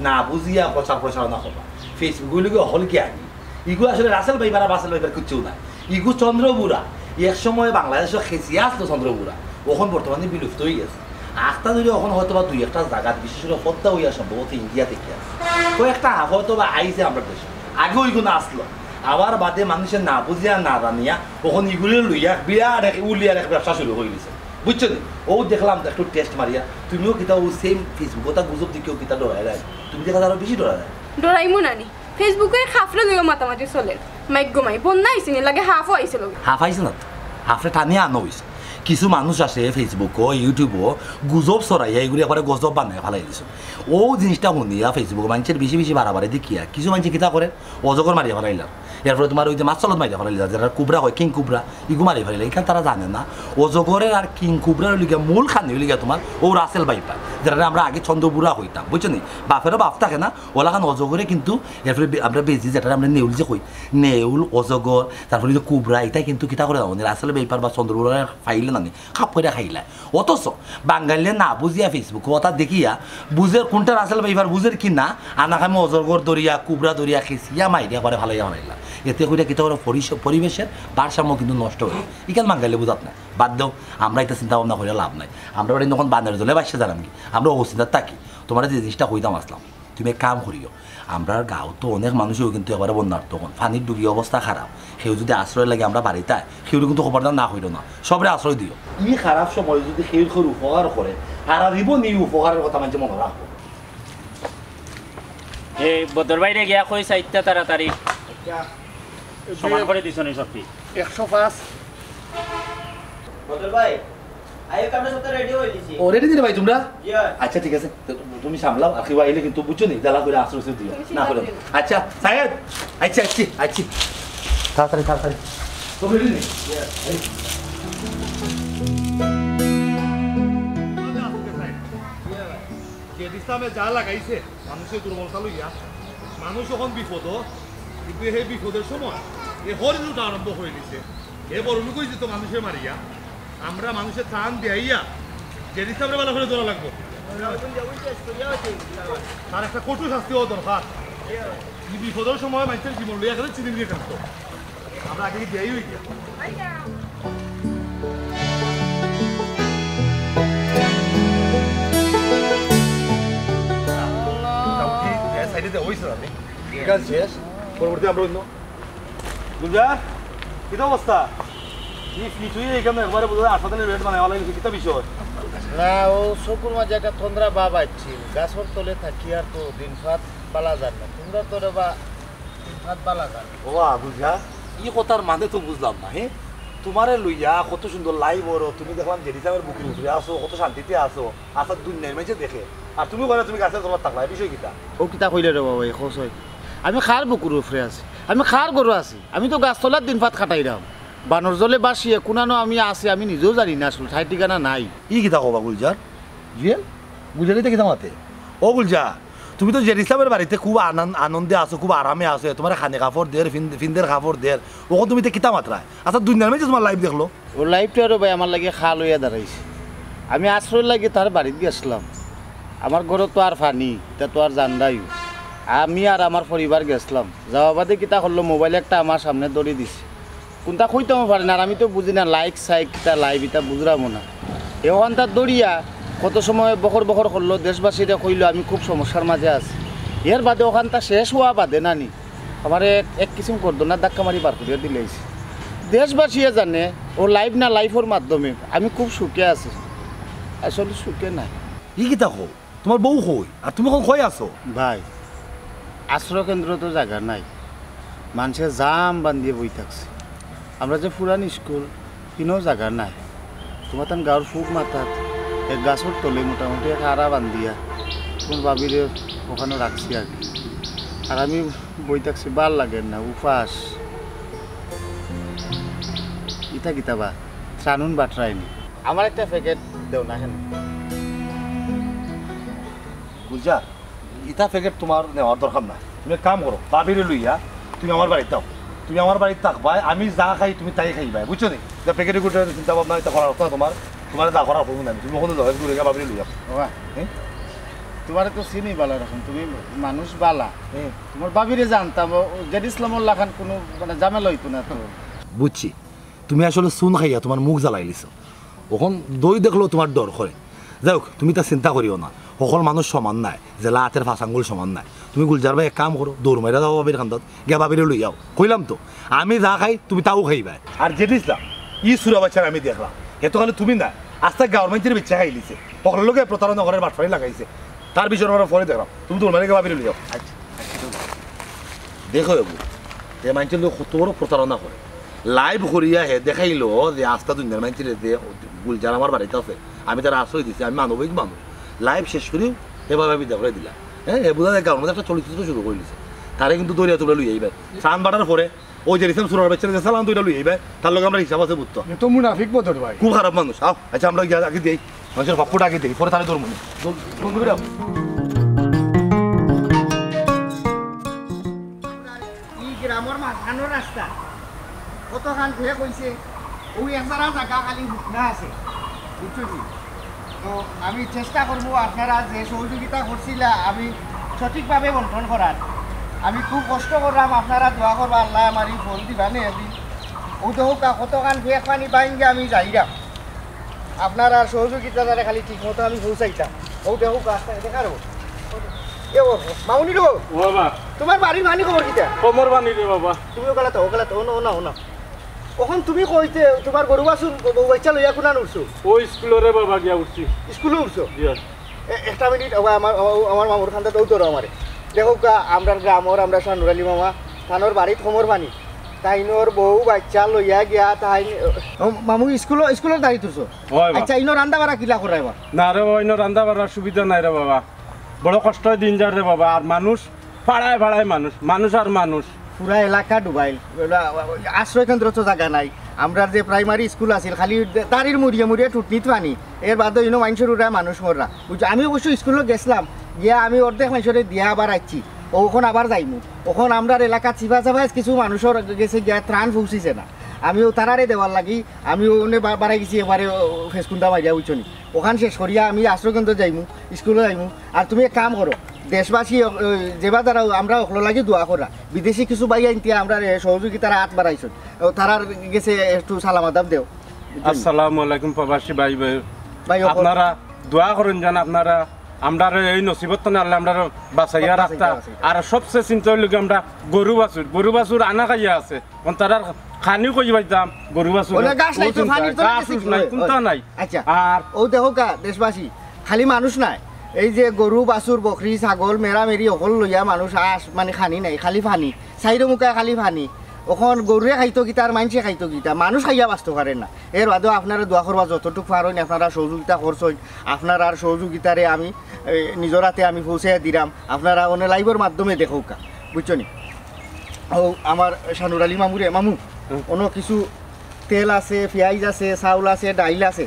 না বুঝিয়া প্রচার প্রচারণা করবা। Facebook-এ লগে হল কি আগে? ইগু আসলে রাসেল ভাইপার আর বাসেল ভাইপার কিচ্ছু না। ইগু চন্দ্রপুরা। এক সময় বাংলাদেশো খেসিয়া আসলো চন্দ্রপুরা। অখন বর্তমানে বিলুপ্ত হয়ে গেছে। আখতা ধরে অখন হয়তো বা দুই একটা জাগাত, বিশেষ করে পদ্মা হইয়া সম্ভবত ইন্ডিয়া থেকে আছে। কয়েকটা হয়তো বা আইছে আমরা দেশে। আগে ওইগুলো আসলো। আবার বাদে মানুষে না বুঝিয়া না জানিয়া অখন ইগুলো লইয়া বিরাট এক উলিয়ার এক ব্যবসা শুরু হয়ে গেছে। বুঝছো নি? ও দেখলাম তো একটু টেস্ট মারিয়া। তুমিও কিতা ও সেম Facebook ওটা গুজব দিকেও কিতা ডরাই রায়। তুমি দেখা আরো বেশি ডরাই রায়। ডরাইমু নানি। Facebook-এ এক হাফরে লইয়া মাতামাতি চলের। মাইক গো মাই, বন্যা আইছে নি, লাগে হাফও আইছে লগে। হাফ আইছে না তো, হাফরে টানিয়া আনা অইছে। কিছু মানুষ আছে Facebook-ও, YouTube-ও গুজব ছড়াইয়া ইগুরে একবারে গজব বানাইয়া ফালাই দিছে। অউ জিনিসটা হুনিয়া Facebook-ও মানষর বেশি বেশি বাড়াবাড়ি দেখিয়া কিছু মানষে কিতা করে, অজগর মারিয়া ফালাইলা। এরপরে তুমার অউ যে মাছ চলত মারিয়া ফালাইলা, যেরা কুবরা কয়, কিং কুবরা, ইগু মারিয়া ফালাইলা। ইখান তারা জানে না, অজগরের আর কিং কুবরার অইলো গিয়া মূল খানি অইলো গিয়া তুমার অউ রাসেল ভাইপার, যেরারে আমরা আগে চন্দ্রবুড়া কইতাম, বুঝছো নি? বাপেরও বাপ থাকে না, অলাখান অজগরে কিন্তু এরপরে বে-, আমরা বেজি যেটারে আমরা নেউল যে কই, নেউল, অজগর, তারপরে যে কুবরা, ইতা কিন্তু কিতা করে জানো নি? রাসেল ভাইপার বা চন্দ্রবুড়ারে ফাইলে না নি, খাপ কইরা খাইলায়। অথচ বাঙাইলে না বুঝিয়া Facebook-ও অতা দেখিয়া বুঝের কুনটা রাসেল ভাইপার বুঝের কি না, আনা খামে অজগর ধরিয়া, কুবরা ধরিয়া, খেছিয়া মাইরিয়া করে ফালাইয়া ফালাইলা। এতে কইরা কিতা করে পরিস-, পরিবেশের ভারসাম্য কিন্তু নষ্ট অয়। ইখান বাঙাইলে বুঝাত না। বাদ দেও, আমরা ইতা চিন্তা ভাবনা করিয়া লাভ নাই। আমরা বাড়ি যখন বানের জলে ভাসিয়া যারাম কি, আমরা অউ চিন্তাত থাকি। তুমারে যে জিনিসটা কইতাম আছলাম, তুমি এক কাম করিও, আমরার গাঁও তো অনেক মানুষও কিন্তু একবারে বন্যার্ত অখন, পানির ডুবি অবস্থা খারাপ। কেউ যদি আশ্রয় লাগে আমরা বাড়িত আয়, কেউরে কিন্তু খবরদার না কইরো না, সবরে আশ্রয় দিও। ই খারাপ সময় যদি কেউ কেউর উপকার করে, হারা জীবন ই উপকারের কথা মানষে মনো রাখবো। এ বদর ভাইরে গিয়া কই চাইরটা তাড়াতাড়ি। আচ্ছা। সমান করে দিছো নি সবটি? একশো পাঁচ। বদর ভাই, আইও, আমরা সব রেডি অই গেছি। ও, রেডি দিলে ভাই তুমরা? জি অয়। আচ্ছা, ঠিক আছে। তো তুমি সামলাও, আর কেউ আইলে কিন্তু বুঝছো নি, জ্বালা করিয়া আশ্রয় দিও। তুমি না চিন্তা করো। করিও না। আচ্ছা, সাইদ, আইচ্ছি, আইচ্ছি, আইচ্ছি। তাড়াতাড়ি, তাড়াতাড়ি। তুমি রেডি নি? জি অয়। এই। জেড ইসলামে যা লাগাইছে, মানষর দুর্বলতা লইয়া, মানুষ অখন বিপদো, কিন্তু হে বিপদর সময় এ হরিলুটা আরম্ভ করি দিছে। হে বড়লোক অইছে তো মানষরে মারিয়া, আমরা মানষর ত্রাণ দিয়াইয়া জেড ইসলামরে ভালা করি ধরা লাগবো। তার একটা কঠোর শাস্তি অওয়া দরকার। ই বিপদর সময় মানষর জীবন লইয়া গেলে চিনি নিয়ে থাকতো। আমরা আগে কি বিয়াই অই গিয়া? মোটামুটি বিয়া সাইডে দেওয়া অইছে না, ঠিক আছে, শেষ। পরবর্তী আমরা অইন্য। গুলজার, কিতা অবস্থা? ই ফিট অইয়া ইখানো একবারে বুঝা হাসপাতালর বেড বানাইয়া ফালাইছে, কিতা বিষয়? না, অউ চকুর মাঝে একটা তন্দ্রা ভাব আইছিল। গাছর তলে থাকি আর তো দিন রাত বালা যার না। তুমরা তো রে বা হাত বালা যার। ওবা, বুঝা? ই কথার মানে তো বুঝলাম না, হে? তুমারে লইয়া কত সুন্দর লাইভ অর, তুমি দেখলাম জেড ইসলামর বুকুর উপরে আছো, কত শান্তিতে আছো। আচ্ছা, দুনিয়ার মানষে দেখে। আর তুমি কইরায় তুমি গাছর তলাত থাকলায়, এ বিষয় কিতা? অউ কিতা কইলে রে বাবা, ই কও চাই। আমি কার বুকুর উপরে আছি? আমি কার ঘরো আছি? আমি তো গাছতলাত দিন রাত কাটাইরাম। বানর জলে ভাসিয়া কুনানো আমি আছি, আমি নিজেও জানি না আসলে, ঠাই ঠিকানা নাই। ই কিতা কও বা গুলজার? জুয়েল, গুলজার ইতা কিতা মাতে? ও গুলজার, তুমি তো জেড ইসলামর বাড়িত খুব আনন-, আনন্দে আছো, খুব আরামে আছো, তুমারে কানি কাপড় দের, ফিন-, ফিন্দের কাপড় দের, অখন তুমি ইতা কিতা মাতরায়? আচ্ছা, দুনিয়ার মানষে তুমার লাইভ দেখলো। অউ লাইভটা আরো ভাই আমার লাগি খাল অইয়া দাঁড়াইছে। আমি আশ্রয় লাগি তার বাড়িত গেছলাম। আমার ঘরো তো আর পানি, ইতা তো আর জানরায়উ। আমি আর আমার পরিবার গেছলাম। যাওয়া বাদে কিতা করলো, মোবাইল একটা আমার সামনে ধরি দিছে। কুনটা কইতামও পারি না, আর আমি তো বুঝি না, লাইক সাইক কিতা লাইভ ইতা বুঝরামও না। অখানতা ধরিয়া কত সময় বকর বকর করলো, দেশবাসীরে কইলো আমি খুব সমস্যার মাঝে আছি। এর বাদে অখানতা শেষ অওয়া বাদে নানি, আমারে এক, এক কিসিম করদনাত ধাক্কা মারি বার করিয়া দিলাইছে। দেশবাসীয়ে জানে, অউ লাইভ না লাইভর মাধ্যমে আমি খুব সুখে আছি, আসলে সুখে নাই। ই কিতা কও? তুমার বউ কই? আর তুমি অখন কই আছো? ভাই, আশ্রয় কেন্দ্র তো জাগা নাই, মানষে জাম বান্ধিয়া বই থাকছে। আমরা যে পুরান স্কুল, ইনো জাগা নাই। তুমার তান গাঁওর ফুক মাথাত এক গাছর তলে মোটামুটি এক আড়া বান্ধিয়া তুমার ভাবিরে অখানো রাখছি আর কি। আর আমি বই থাকছি, ভালা লাগের না, উপাস। ইতা কিতা বা, ত্রাণউন বাটরায়নি। আমার একটা প্যাকেট দেও না, কেনে? গুলজার, ইতা প্যাকেট তুমার নেওয়ার দরকার নাই। তুমি এক কাম করো, ভাবিরে লইয়া তুমি আমার বাড়িত আও। তুমি আমার বাড়িত থাকবায়, আমি যা খাই তুমি তাই খাইবায়, বুঝছো নি? ইতা প্যাকেটে কুটে চিন্তা ভাবনা ইতা করার কথা তুমার, তুমারে যা করার অইবো না, তুমি অখন যাও, এক দূরে গিয়া ভাবিরে লইয়া আও। বাবা, হ্যাঁ? তুমারে তো চিনি ভালা রকম, তুমি মানুষ ভালা। হ্যাঁ। তুমার ভাবিরে জানতাম, ও জেড ইসলামর লাখান কুনু মানে ঝামেলা অইতো না তো। বুঝছি, তুমি আসলে চুন খাইয়া তুমার মুখ জ্বালাইলিছো। অখন দই দেখলেও তুমার ডর করে। যাউক, তুমি ইতা চিন্তা করিও না, হকল মানুষ সমান নায়, যেলা আতের পাঁচ আঙ্গুল সমান নায়। তুমি গুলজার ভাই এক কাম করো, দৌড় মাইরা যাও ভাবির কান্দাত, গিয়া ভাবিরে লই আও। কইলাম তো, আমি যা খাই, তুমি তাও খাইবায়। আর জেড ইসলাম, ই সুরা বাচ্চারে আমি দেখলাম, হে তো খালি তুমি না, আস্তা গাঁওর মানষরে বেইচ্চা খাইলিছে, হকলর লগে প্রতারণা করার বাটপারি লাগাইছে, তার বিষয়ে আমরা পরে দেখলাম, তুমি দৌড় মাইরা গিয়া ভাবিরে লই আও। আচ্ছা, আচ্ছা, দৌড়। দেখো এগু, হে মানষর লগে কত বড় প্রতারণা করে। Live করিয়া হে দেখাইলো যে আস্তা দুনিয়ার মানষরে যে গুলজার আমার বাড়িত আছে, আমি তারে আশ্রয় দিছি, আমি মানবিক মানুষ। Live শেষ করিউ এভাবে বিদায় করি দিলা। হ্যাঁ, হে বুঝা যায় গাঁওর মধ্যে একটা চলচ্চিত্র শুরু করি দিছে। তারে কিন্তু ধরিয়া তুমরা লই আইবায়। ত্রাণ বাটার পরে ওই যে রিসেন্ট সুরার বাচ্চারে যে চালান দুইটা লই আইবায়, তার লগে আমরার হিসাব আছে বুঝতো। এ তো মুনাফিক বদর ভাই। খুব খারাপ মানুষ। আও, আচ্ছা, আমরা গিয়া আগে দেই। মানষর পাপ্পু ডাকি দেই, পরে তারে ধরমু নে। জল-, জলদি করে আও। ই গ্রামর মাঝখানর রাস্তা, কতখান ঘুরে কইছে, ওই এছাড়া জাগা খালি হুকনা আছে, বুঝছো নি? তো আমি চেষ্টা করমু আপনারা যে সহযোগিতা করছিলা, আমি সঠিকভাবে বন্টন করার। আমি খুব কষ্ট করলাম, আপনারা দোয়া করবা, আল্লায় আমারে ফল দিবা নে একদিন। ও দেখউক্কা, কতখান ফেক পানি বাইঙ্গা আমি যাইরাম। আপনারার সহযোগিতা দ্বারা খালি ঠিক মতো আমি পৌঁছাইতাম। ও দেখউক্কা, আস্তা দেখার ও। এ ও, মামুনি গো, ও বাবা। তুমার বাড়ির পানি খবর কিতা? কমর পানি রে বাবা। তুমি ওখানে তো, ওখানে তো, ও না, ও না, ও না। অখন তুমি কইতে তুমার গরু বাছুর বউ বাচ্চা লইয়া কুনান উঠছো? ও স্কুলো রে বাবা গিয়া উঠছি। স্কুলো উঠছো? জি। এ-, একটা মিনিট, ও আমার, ও আমার মামুর খান্দা তো ধরো আমারে। দেখউক্কা, আমরার গ্রামর, আমরার শানুর আলী মামা, তানর বাড়িত কমর পানি। তাইনর বউ বাচ্চা লইয়া গিয়া তাইন, ও, মামু স্কুলো, স্কুলর দাড়ি তুলছো? অয় বা। আচ্ছা, ইনো রান্দা বাড়া কিলা করায় বা? না রে বাবা, ইনো রান্দা বাড়ার সুবিধা নাই রে বাবা। বড় কষ্টয় দিন যার রে বাবা। আর মানুষ ফাড়ায় ফাড়ায় মানুষ, মানুষ আর মানুষ। পুরা এলাকা ডুবাইল। আশ্রয় কেন্দ্র তো জাগা নাই। আমরার যে প্রাইমারি স্কুল আছিল, খালি দাড়ির মুড়িয়ে মুড়িয়ে টুটনিত পানি। এর বাদে ইনো মানষর উড়ায় মানুষ মররা। বুঝছো, আমি অবশ্য স্কুলো গেছলাম, গিয়া আমি অর্ধেক মানষরে দিয়া আবার আইছি। অখন আবার যাইমু। অখন আমরার এলাকাত চিপা চাপাইছ কিছু মানুষর গেছে গিয়া ত্রাণ পৌঁছিছে না। আমি অউ তারারে দেওয়ার লাগি, আমি অনে বা-, বাড়াই গেছি এবারে, ও, ফেসকুন্দা মারিয়া, বুঝছো নি? অখান শেষ করিয়া আমি আশ্রয় কেন্দ্র যাইমু, স্কুলো যাইমু। আর তুমি এক কাম করো, দেশবাসী, ও, ও, যেবা যারা আমরা অকলর লাগি দোয়া করা, বিদেশি কিছু ভাই আইনতে আমরারে সহযোগিতার আত বাড়াইছইন, ও, তারার গেছে একটু সালাম আদাব দেও। আসসালামু আলাইকুম প্রবাসী ভাই, ভাই। ভাই, অকল আপনারা দোয়া করইন যেন আপনারা আমরারে এই নসিবত তনে আল্লায় আমরারে বাঁচাইয়া বাঁচাইয়া রাখতা। রাখতা। আর সবচেয়ে চিন্তা অইলো কি আমরা গরু বাছুর, গরু বাছুর আনা খাইয়া আছে। অন তারার খানি কই পাইতাম, গরু বাছুর। ওলা ঘাস নাই তো, ও চিন্তা, পানির তলে ঘাস গেছে উস কি নাই, হয়? কুন্তা হয়। নাই। আচ্ছা। আর অউ দেখউক্কা দেশবাসী, খালি মানুষ নায়, এই যে গরু, বাছুর, বকরি, ছাগল, মেরা মেরি অকল লইয়া মানুষ আস, মানে খানি নাই, খালি পানি, চাইরো মুখায় খালি পানি। অখন গরুয়ে খাইতো কিতা আর মানষে খাইতো কিতা, মানুষ খাইয়া বাঁচতো পারে না। এর বাদেও আপনারা দোয়া করবা, যতটুক পারইন আপনারা সহযোগিতা করছইন, আপনারার সহযোগিতারে আমি, এ, নিজর আতে আমি পৌঁছাইয়া দিরাম। আপনারা অনে লাইভর মাধ্যমে দেখউক্কা, বুঝছো নি? ও আমার শানুর আলী মামুরে, মামু, হুম। অনো কিছু তেল আছে, পিয়াইজ আছে, চাউল আছে, ডাইল আছে।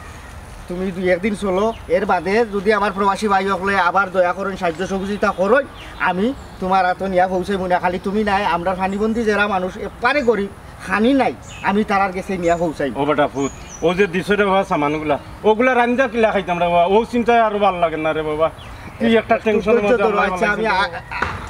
তুমি দুই একদিন চলো, এর বাদে যুদি আমার প্রবাসী ভাই অকলে আবার দয়া করইন, সাহায্য সহযোগিতা করইন, আমি তুমার আতো নিয়া পৌঁছাইমু না। খালি তুমি নায়, আমরার পানিবন্দী যেরা মানুষ, একবারে গরিব, খানি নাই, আমি তারার গেছে নিয়া পৌঁছাইমু। ও বেটা ফুত, অউ যে দিছো রে বাবা সামানগুলা, অগুলা রান্দা কিলা খাইতাম রে বাবা, অউ চিন্তায় আরো ভালা লাগে না রে বাবা। তুই একটা টেনশনের মধ্যে ধরো, আল্লাহ আচ্ছা, আমি আ-, আ-,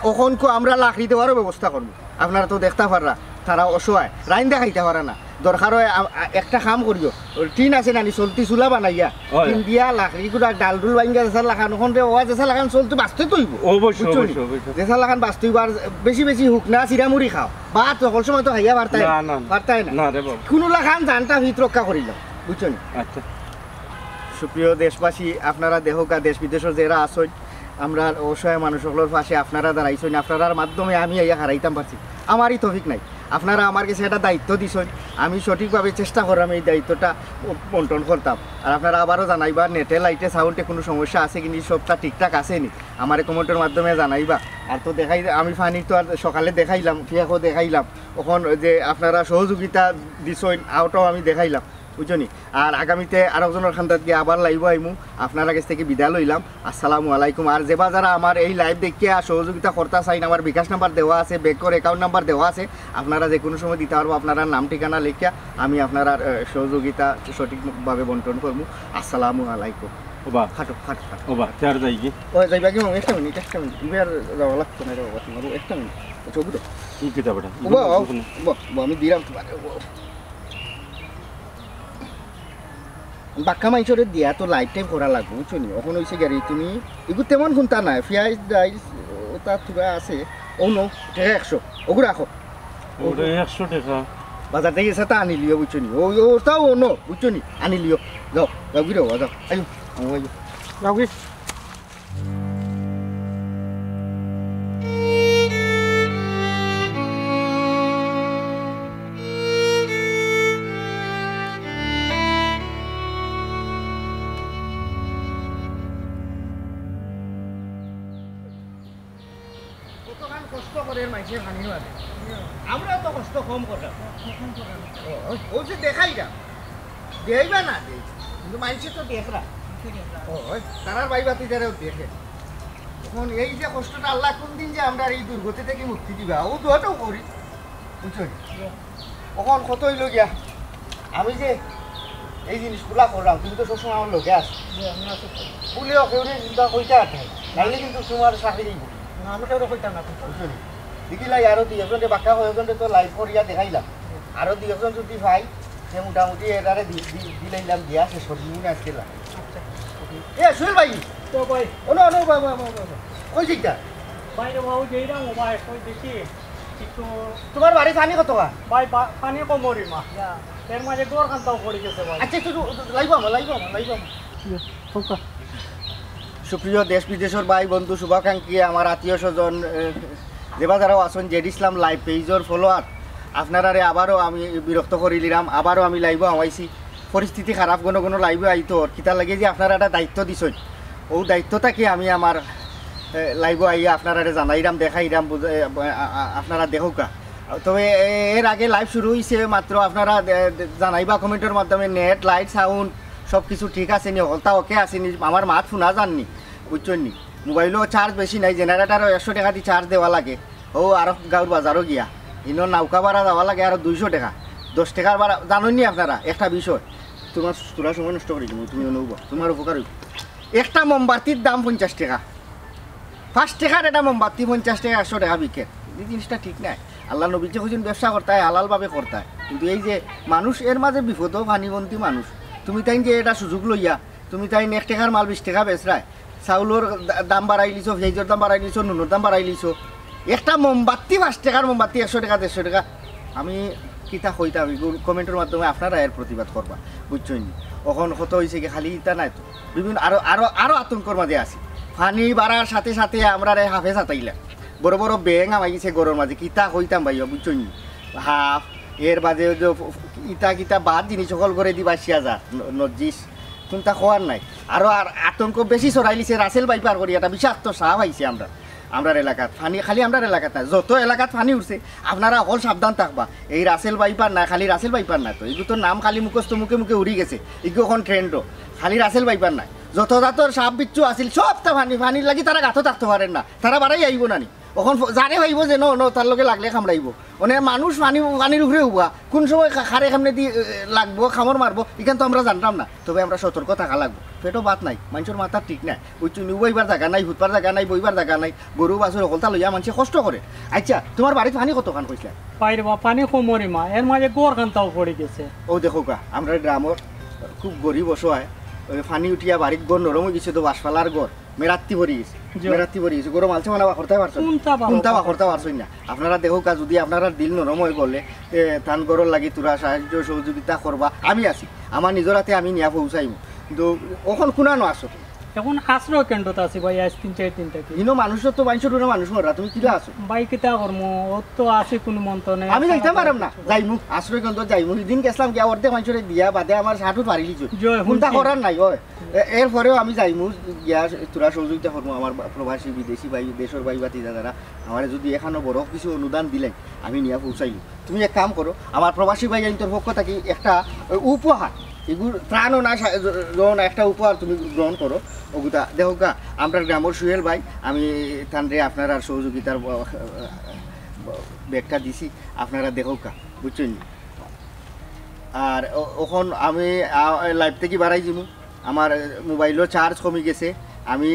অখনকু আমরা লাকড়ি দেওয়ারও ব্যবস্থা করমু। আপনারা তো দেখতা পাররা, তারা অসহায়, রাইন্দা খাইতা পারে না। দরকার অয় আ-, আ-, একটা কাম করিও, টিন আছে নানি, চলতি চুলা বানাইয়া, অয়। টিন দিয়া লাকড়ি গুড়া ডাল ডুল বাইঙ্গা যেছা লাখান, অখন রে ওয়া যেছা লাখান চলতি বাঁচতে তো অইবো। অবশ্যই, বুঝছো নি? অবশ্যই, অবশ্যই। যেছা লাখান বাঁচতে অইবো, আর বেশি বেশি হুকনা চিরা মুড়ি খাও। ভাত হকল সময় তো খাইয়া পারতায় না, না, না। পারতায় না। না রে বাবা। কুনু লাখান জানটা ভিত রক্ষা করিলাও, বুঝছো নি? আচ্ছা। সুপ্রিয় দেশবাসী, আপনারা দেখউক্কা দেশ বিদেশর যেরা আছইন, আমরার অসহায় মানুষ অকলর পাশে আপনারা দাঁড়াইছইন, আপনারার মাধ্যমে আমি আইয়া হারাইতাম পারছি। আমারই তৌফিক নাই, আপনারা আমার গেছে একটা দায়িত্ব দিছইন, আমি সঠিকভাবে চেষ্টা কররাম এই দায়িত্বটা ব-, বন্টন করতাম। আর আপনারা আবারও জানাইবা, নেটে লাইটে সাউন্ডে কুনু সমস্যা আছে কিনি, সবটা ঠিকঠাক আছে নি, আমারে কমেন্টর মাধ্যমে জানাইবা। আর তো দেখাই, আমি পানি তো আর সকালে দেখাইলাম, ফিয়াকও দেখাইলাম, অখন যে আপনারা সহযোগিতা দিছইন, অটাও আমি দেখাইলাম। বুঝছো নি? আর আগামীতে আরক জনর খান্দাত গিয়া আবার লাইভো আইমু, আপনারার গেছ থাকি বিদায় লইলাম। আসসালামু আলাইকুম। আর যেবা যারা আমার এই লাইভ দেখিয়া সহযোগিতা করতা চাইন, আমার বিকাশ নাম্বার দেওয়া আছে, ব্যাংকর অ্যাকাউন্ট নাম্বার দেওয়া আছে, আপনারা যে কুনু সময় দিতা পারবা আপনারার নাম ঠিকানা লেখিয়া, আমি আপনারার, এ, সহযোগিতা সঠিকভাবে বন্টন করমু। আসসালামু আলাইকুম। ওবা। খাটো, খাটো, খাটো। ওবা, তে আর যাইগি? ও, যাইবা কি মামু? একটা মিনিট, একটা মিনিট। ইবার যাওয়া লাগতো না রে বাবা, তুমার একটা মিনিট। আচ্ছা, ওগুলো। কি কিতা বেটা? ওবা, ওবা, ওবা, আমি দিলাম তুমারে, ওবা। বাক্কা মাইনষরে দিয়া তো লাইভ টাইভ করা লাগবো, বুঝছো নি? অখন অইছে গিয়া রে, তুমি ইগু তেমন কুন্তা নাই, পিয়াইজ, ডাইল, ওটা থুড়া আছে, অউ নেও, টেকা একশো, ওগু রাখো। ওটা একশো টেকা। বাজার থাকি এসাটা আনিলিও, বুঝছো নি? ও, ওটাও অউ নেও, বুঝছো নি? আনিলিও। যাও, যাওগি রে, যাও। আইও, আইও, আইও। যাওগি। কতখান কষ্ট করের মানষে পানির মাঝে, আমরা তো কষ্ট কম কররাম। ও, ও, ও যে দেখাইরাম, দেইবা না দেই, কিন্তু মানষে তো দেখরা। ও, ওই তারার ভাই ভাতিজারেও দেখে। অখন এই যে কষ্টটা আল্লায় কুনদিন যে আমরারে এই দুর্গতি থাকি মুক্তি দিবা, অউ দোয়াটাউ করি, বুঝছো নি? অখন কথা অইলো গিয়া, আমি যে এই জিনিসগুলা কররাম, তুমি তো সবসময় আমার লগে আছো। বুলিও কেউরে চিন্তা কইতা আছে, নাইলে কিন্তু তুমার চাকরি যাইবো। না, আমি কেউরে কইতাম না। বুঝছো নি? দেখিলাই আরো দুই একজনরে, বাক্কা কয়েকজনরে তো live করিয়া দেখাইলাম, আরো দুই একজন যদি পাই, সে মোটামুটি এরারে দি-, দি-, দিলাইলাম, দিয়া শেষ করি দিমু না আজকে লা। আচ্ছা। এ, সুহেল ভাই। তো ভাই। ও, না, না, বা, বা, বা, বা, বা। কই যাইতা? ভাই রে বাবু, যেইরাম ও ভাই, কই দেখি, একটু। তুমার বাড়ি পানি কতখান? ভাই, বা-, পানি কমরি মা। এর মাঝে ঘর খান্তাও পড়ি গেছে ভাই। আচ্ছা, একটু, একটু, একটু live আমো, live আমো, live আমো। সুপ্রিয় দেশ বিদেশর ভাই বন্ধু শুভাকাঙ্ক্ষী, আমার আত্মীয় স্বজন, এ, যেবা যারাও আছইন, জেড ইসলাম live pageর follower, আপনারারে আবারও আমি বিরক্ত করিলিরাম, আবারও আমি liveও আমাইছি। পরিস্থিতি খারাপ, ঘন ঘন liveও আইতো, কিতা লাগে যে আপনারা একটা দায়িত্ব দিছইন, অউ দায়িত্ব থাকি আমি আমার, এ, liveও আইয়া আপনারারে জানাইরাম, দেখাইরাম, বুঝ-, এ, আ-, আ-, আপনারা দেখউক্কা। তবে এ-, এর আগে live শুরু অইছে মাত্র, আপনারা দে-, দে-, জানাইবা commentর মাধ্যমে, net, light, sound সব কিছু ঠিক আছে নি, হকলতা OK আছে নি, আমার মাত হুনা যার নি, বুঝছইন নি? মোবাইলও charge বেশি নাই, generatorও একশো টেকা দি charge দেওয়া লাগে। অউ আরো গাঁওর বাজারও গিয়া, ইনো নৌকা ভাড়া যাওয়া লাগে আরো দুইশো টেকা, দশ টেকার ভাড়া, জানইন নি আপনারা একটা বিষয়। তুমার, তুরা সময় নষ্ট করি দিমু, তুমি অনুভব, তুমার উপকার অইবো। একটা মোমবাতির দাম পঞ্চাশ টেকা, পাঁচ টেকার একটা মোমবাতি পঞ্চাশ টেকা, একশো টেকা বিকের। এই জিনিসটা ঠিক নায়। আল্লার নবীয়ে কইছইন ব্যবসা করতায়, হালালভাবে করতায়, কিন্তু এই যে মানুষ এর মাঝে বিপদো পানিবন্দী মানুষ, তুমি তাইন যে এটা সুযোগ লইয়া, তুমি তাইন এক টেকার মাল বিশ টেকা বেচরায়, চাউলর দা-, দাম বাড়াইলিছো, পিয়াইজর দাম বাড়াইলিছো, নুনর দাম বাড়াইলিছো। একটা মোমবাতি, পাঁচ টেকার মোমবাতি একশো টেকা, দেড়শো টেকা। আমি কিতা কইতাম, ইগুর commentর মাধ্যমে আপনারা এর প্রতিবাদ করবা, বুঝছইন নি? অখন কথা অইছে কি, খালি ইতা নায় তো, বিভিন্ন আরো, আরো, আরো আতঙ্কর মাঝে আছি। পানি বাড়ার সাথে সাথে আমরারে হাফে সাতাইলা, বড় বড় ব্যাঙ হামাই গেছে ঘরর মাঝে, কিতা কইতাম ভাইয়া, বুঝছইন নি? হাফ, এর বাদে অউ যে ফ-, ফ-, ইতা কিতা বাদ জিনিস হকল ঘরে দি ভাসিয়া যা, ন-, নজিস। কুনতা কওয়ার নাই। আরো আর আতঙ্ক বেশি ছড়াইলিছে, রাসেল ভাইপার করি একটা বিষাক্ত সাপ আইছে আমরার, আমরার এলাকাত। পানি খালি আমরার এলাকাত নায়, যত এলাকাত পানি উঠছে, আপনারা হকল সাবধান থাকবা। এই রাসেল ভাইপার নায়, খালি রাসেল ভাইপার নায় তো, ইগু তো নাম খালি মুখস্থ, মুখে মুখে উড়ি গেছে, ইগু অখন trendও। খালি রাসেল ভাইপার নায়, যত জাতর সাপ বিচ্ছু আছিল, সবতা পানি, পানির লাগি তারা গাতো থাকতো পারের না, তারা বাড়াই আইবো না নি। অখন ফ-, যারে পাইবো যেন, অনো তার লগে লাগলে কামড়াইবো। মানে মানুষ পানি, পানির উপরে উবা, কুন সময় খা-, খারে কেমনে দি, এ, লাগবো, কামড় মারবো, ইখান তো আমরা জানতাম না। তবে আমরা সতর্ক থাকা লাগবো। পেটো ভাত নাই, মানষর মাথা ঠিক নাই, বুঝছো নি? উবাইবার জাগা নাই, হুতবার জাগা নাই, বইবার জাগা নাই, গরু বাছুর হকলতা লইয়া মানষে কষ্ট করে। আচ্ছা, তুমার বাড়িত পানি কতখান কইছলা? ভাই রে বা, পানি কমরি মা, এর মাঝে ঘর খান্তাও পড়ি গেছে। অউ দেখউক্কা, আমরার গ্রামর খুব গরিব অসহায়, অউ পানি উঠিয়া বাড়িত ঘর নরম অই গেছে, তো বাঁশপালার ঘর। মেরাত্তি ভরি গেছে, জি। মেরাত্তি ভরি গেছে। গরম আলছে মানে বা করতে পারছো না। কুনতা বা কুনতা বা করতে করতে পারছো না। আপনারা দেখউক্কা, যদি আপনারার দিল নরম অয় বলে, এ, তান ঘরর লাগি তুরা সাহায্য সহযোগিতা করবা, আমি আছি। আমার নিজর আতে আমি নিয়া পৌঁছাইমু। কিন্তু অখন কুনানো আছো তুমি? অখন আশ্রয় কেন্দ্রত আছি ভাই, আইজ তিন চাইর দিন থাকি। ইনো মানুষর তো মানষর উরে মানুষ মররা, তুমি কিলা আছো? ভাই কিতা করমু, অউ তো আছি কুনু মন্ত্র নাই। আমি যাইতাম পাররাম না, যাইমু, আশ্রয় কেন্দ্রত যাইমু। হিদিন গেছলাম গিয়া অর্ধেক মানষরে দিয়া বাদে আমার শার্টও ফাড়িলিছো। জি, কুনতা হুনছি। করার নাই, অয়। এ-, এরপরেও আমি যাইমু, গিয়া তুরা সহযোগিতা করমু, আমার বা-, প্রবাসী, বিদেশি ভাই, দেশর ভাই ভাতিজা যারা, আমারে যদি এখানো বড় কিছু অনুদান দিলে, আমি নিয়া পৌঁছাইমু। তুমি এক কাম করো, আমার প্রবাসী ভাইয়াইন্তর পক্ষ থাকি একটা, এ, উপহার, ইগুর ত্রাণও না, সা-, জ-, জ-, না, একটা উপহার তুমি গ্রহণ করো। অগুতা দেখউক্কা, আমরার গ্রামর সুহেল ভাই, আমি তানরে আপনারার সহযোগিতার ব-, ব-, ব্যাগটা দিছি, আপনারা দেখউক্কা, বুঝছইন নি? আর অ-, অখন আমি, আ, live থাকি বারাই যিমু। আমার মোবাইলর charge কমি গেছে, আমি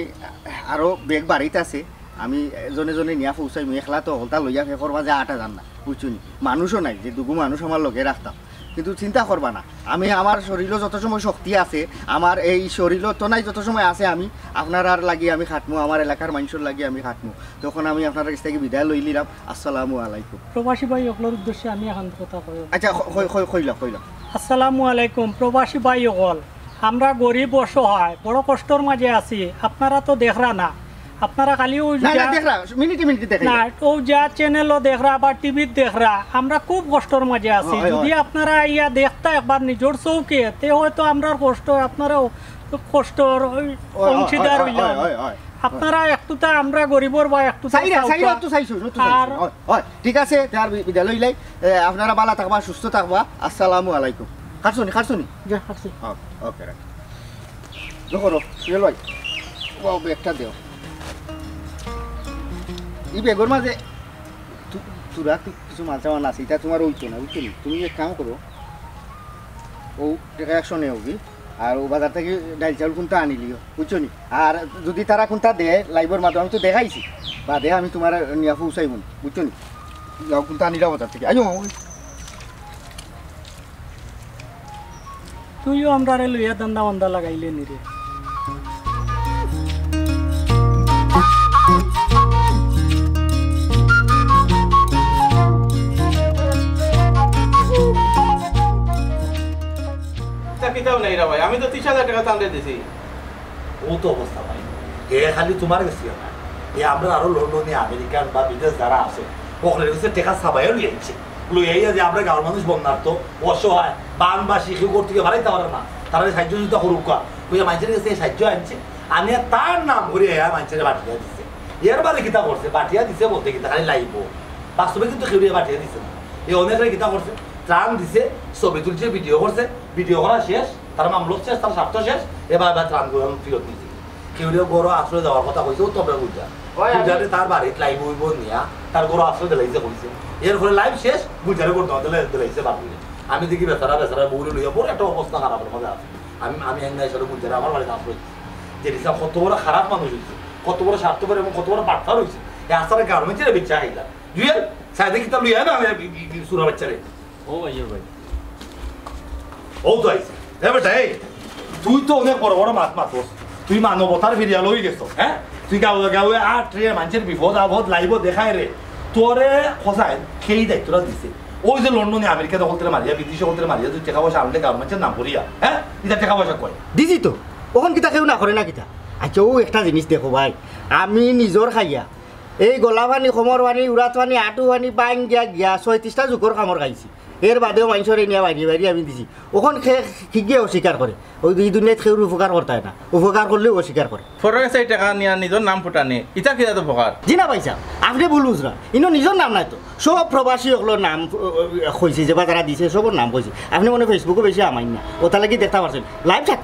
আরো ব্যাগ বাড়িত আছে, আমি জনে জনে নিয়া পৌঁছাইমু। একলা তো হকলতা লইয়া ফেকর মাঝে আটা যার না, বুঝছো নি? মানুষও নাই যে দুগু মানুষ আমার লগে রাখতাম, কিন্তু চিন্তা করবা না, আমি আমার শরীরও যত সময় শক্তি আছে, আমার এই শরীরও তো নাই যত সময় আছে, আমি আপনারার লাগি আমি খাটমু, আমার এলাকার মানষর লাগি আমি খাটমু। তখন আমি আপনারার কাছ থাকি বিদায় লইলিরাম। আসসালামু আলাইকুম। প্রবাসী ভাই অকলর উদ্দেশ্যে আমি এখন কথা কই। আচ্ছা, কই-, কই-, কইলা, কইলা। আসসালামু আলাইকুম, প্রবাসী ভাই অকল। আমরা গরিব অসহায়, বড় কষ্টর মাঝে আছি। আপনারা তো দেখরা না, আপনারা খালি অউ না, না, যা দেখরা, মিনিটে মিনিটে দেখাই। না, অউ যা channel-ও দেখরা বা টিভিত দেখরা, আমরা খুব কষ্টর মাঝে আছি। অয়, অয়। যদি আপনারা আইয়া দেখতা একবার নিজর চউখে, তে হয়তো আমরার কষ্ট, আপনারাও কষ্টর অউ অয়, অয়, অংশীদার অয়, অইলাম। অয়, অয়, অয়। আপনারা একটুতা আমরা গরিবর বা একটুতা চাইরা, চাইরা চাউতা। তো চাইছো, নতুন আর চাইছো। হয়, হয়, ঠিক আছে, তে আর বি-, বিদায় লইলাই। এ, আপনারা ভালা থাকবা, সুস্থ থাকবা। আসসালামু আলাইকুম। খাটছনি, খাটছনি? জি, খাটছি। হ্যাঁ, ওকে, রাখ। দেখো, রো, সুহেল ভাই, ও ব্যাগটা দেও। এই ব্যাগর মাঝে তু-, তোরা কি-, কিছু মাল সামান আছে, এটা তোমার ওইতো না, বুঝছো নি? তুমি এক কাম করো, ও টাকা একশো নেও কি, আর ও বাজার থাকি ডাইল চাউল কুনতা আনিলিও, বুঝছো নি? আর যদি তারা কুনতা দেয়, লাইভর মাধ্যমে আমি তো দেখাইছি, বাদে আমি তোমার নিয়া পৌঁছাইমু, বুঝছো নি? যাও, কুনতা আনিলা বাজার থাকি, আইও। তুইও আমরারে লইয়া ধান্দা বান্দা লাগাইলে নি রে। তা কিতাও নাই রে ভাই, আমি তো ত্রিশ হাজার টাকা তানরে দিছি। ও তো অবস্থা ভাই, এ খালি তোমার গেছে না, এ আমরা আরো লন্ডনে আমেরিকান বা বিদেশ যারা আছে, ওখানে গেছে টাকা সাবাইও নিয়ে আনছে, লই আইয়া যে আমরা গাঁওর মানুষ বন্যার্ত, অসহায়, বানবাসী, কেউ ঘর থাকি বাড়াইতে পারে না, তারা সাহায্য সহযোগিতা করুক কা, ওই মানষের গেছে সাহায্য আনছে, আনিয়া তার নাম করি এ মানষের বাটিয়া দিছে। এর বাদে কিতা করছে? বাটিয়া দিছে বলতে কিতা খালি লাইবো, বাস্তবে কিন্তু কেউ বাটিয়া দিছে না। এ অনেকে কিতা করছে? ত্রাণ দিছে, ছবি তুলছে, ভিডিও করছে, ভিডিও করা শেষ, তার মামলা শেষ, তার স্বার্থ শেষ, এবার এবার ত্রাণ গ্রহণ ফিরত দিছে। কেউ কেউ ঘরো আশ্রয় দেওয়ার কথা কইছে, ও তবে বুঝা। ওই আমি বুঝাতে তার বাড়িত লাইভ হইব নিয়া, তার ঘরো আশ্রয় দিলাইছে কইছে। এর ফলে লাইভ শেষ, গুলজারে করতে আমাদের দিলাইছে বাবুরে। আমি দেখি বেচারা, বেচারা বউরে লইয়া বড় একটা অবস্থা খারাপের মধ্যে আছে। আমি, আমি এনে এসে গুলজারে আমার বাড়িতে আশ্রয় দিছি। যে হিসাব কত বড় খারাপ মানুষ হইছে, কত বড় স্বার্থপর এবং কত বড় বাটপার হইছে। এ আস্তারা গার্মেন্টসের বেচা খাইলা। জুয়েল, সাইডে কিতা লইয়া না, আমি, আমি, আমি সুরা বাচ্চারে। ও ভাই, ও ভাই। ও তো আইছে। এ বেটা, এই, তুই তো অনেক বড় বড় মাত মাতস। তুই মানবতার ফিরিয়াল হয়ে গেছ, হ্যাঁ? তুই গাঁওয়ে গাঁওয়ে আট রে, মানুষের বিপদ আপদ লাইভ দেখায় রে। তোরে খোঁজায়, সেই দায়িত্বটা দিছে। ওই যে লন্ডনে আমেরিকা দখল করে মারিয়া, বিদেশি দখল করে মারিয়া, তুই টাকা পয়সা আনলে গাঁওর মানুষের নাম করিয়া, হ্যাঁ? এটা টাকা পয়সা কয়? দিছি তো। ওখান কিতা কেউ না করে না কিতা? আচ্ছা, ও একটা জিনিস দেখো ভাই, আমি নিজর খাইয়া, এই গলা পানি, কোমর পানি, উড়াত পানি, আটু পানি, বাইন গিয়া গিয়া, ছয়ত্রিশটা জুকর কামড় খাইছি। এর বাদেও মানুষরে নিয়া বাইরে বাইরে আমি দিছি। ওখান খে-, কি গিয়ে অস্বীকার করে? ওই দুই দুনিয়াত কেউর উপকার করতে হয় না, উপকার করলেও অস্বীকার করে। ফরক আছে এই টাকা নিয়া নিজর নাম ফুটানি, ইতা কিতা তো ফকার? জি না ভাই সাহেব, আপনি ভুল বুঝরা। ইনো নিজর নাম নাই তো, সব প্রবাসী অকলর নাম, আহ, কইছি, যে বা যারা দিছে, সবর নাম কইছি। আপনি মনে হয় Facebook-ও বেশি আমাইন না, ওটা লাগি দেখতে পারছেন। লাইভ থাক।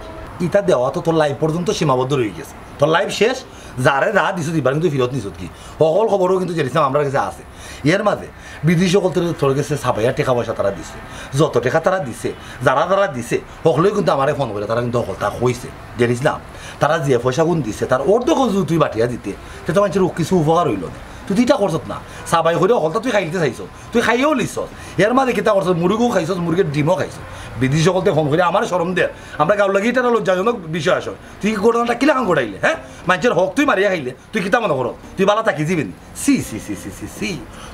ইতা দেওয়া তো তোর লাইভ পর্যন্ত সীমাবদ্ধ রয়ে গেছে। তোর লাইভ শেষ, যারে যা দিছত, দিবার কিন্তু ফিরত নিছত কি? সকল খবরও কিন্তু জেরিসলাম আমরার কাছে আছে। এর মাঝে বিদেশি সকল তোর, তোর গেছে সাবাইয়া টাকা পয়সা তারা দিছে, যত টাকা তারা দিছে, যারা যারা দিছে, সকলেই কিন্তু আমারে ফোন করে, তারা কিন্তু সকলতা কইছে। জেরিসলাম, তারা যে পয়সাগুন দিছে, তার অর্ধেক যদি তুই বাটিয়া দিতে, তে তো মানুষের কিছু উপকার হইল না। তুই তো ইটা করছত না, সাবাই করে সকলতা তুই খাইতে চাইছত, তুই খাইয়েও লিছস। এর মাঝে কিতা করছত? মুরগিও খাইছস, মুরগির ডিমও খাইছস। বিদেশি সকলতে ফোন করে আমার শরম দের, আমরা গাঁওর লাগি এটা একটা লজ্জাজনক বিষয় আসলে। তুই কি ঘটনাটা কিলাখান ঘটাইলে, হ্যাঁ? মানুষের হক তুই মারিয়া খাইলে, তুই কিতা মনে করো? তুই বালা থাকি যাবি নি? সি, সি, সি, সি, সি, সি।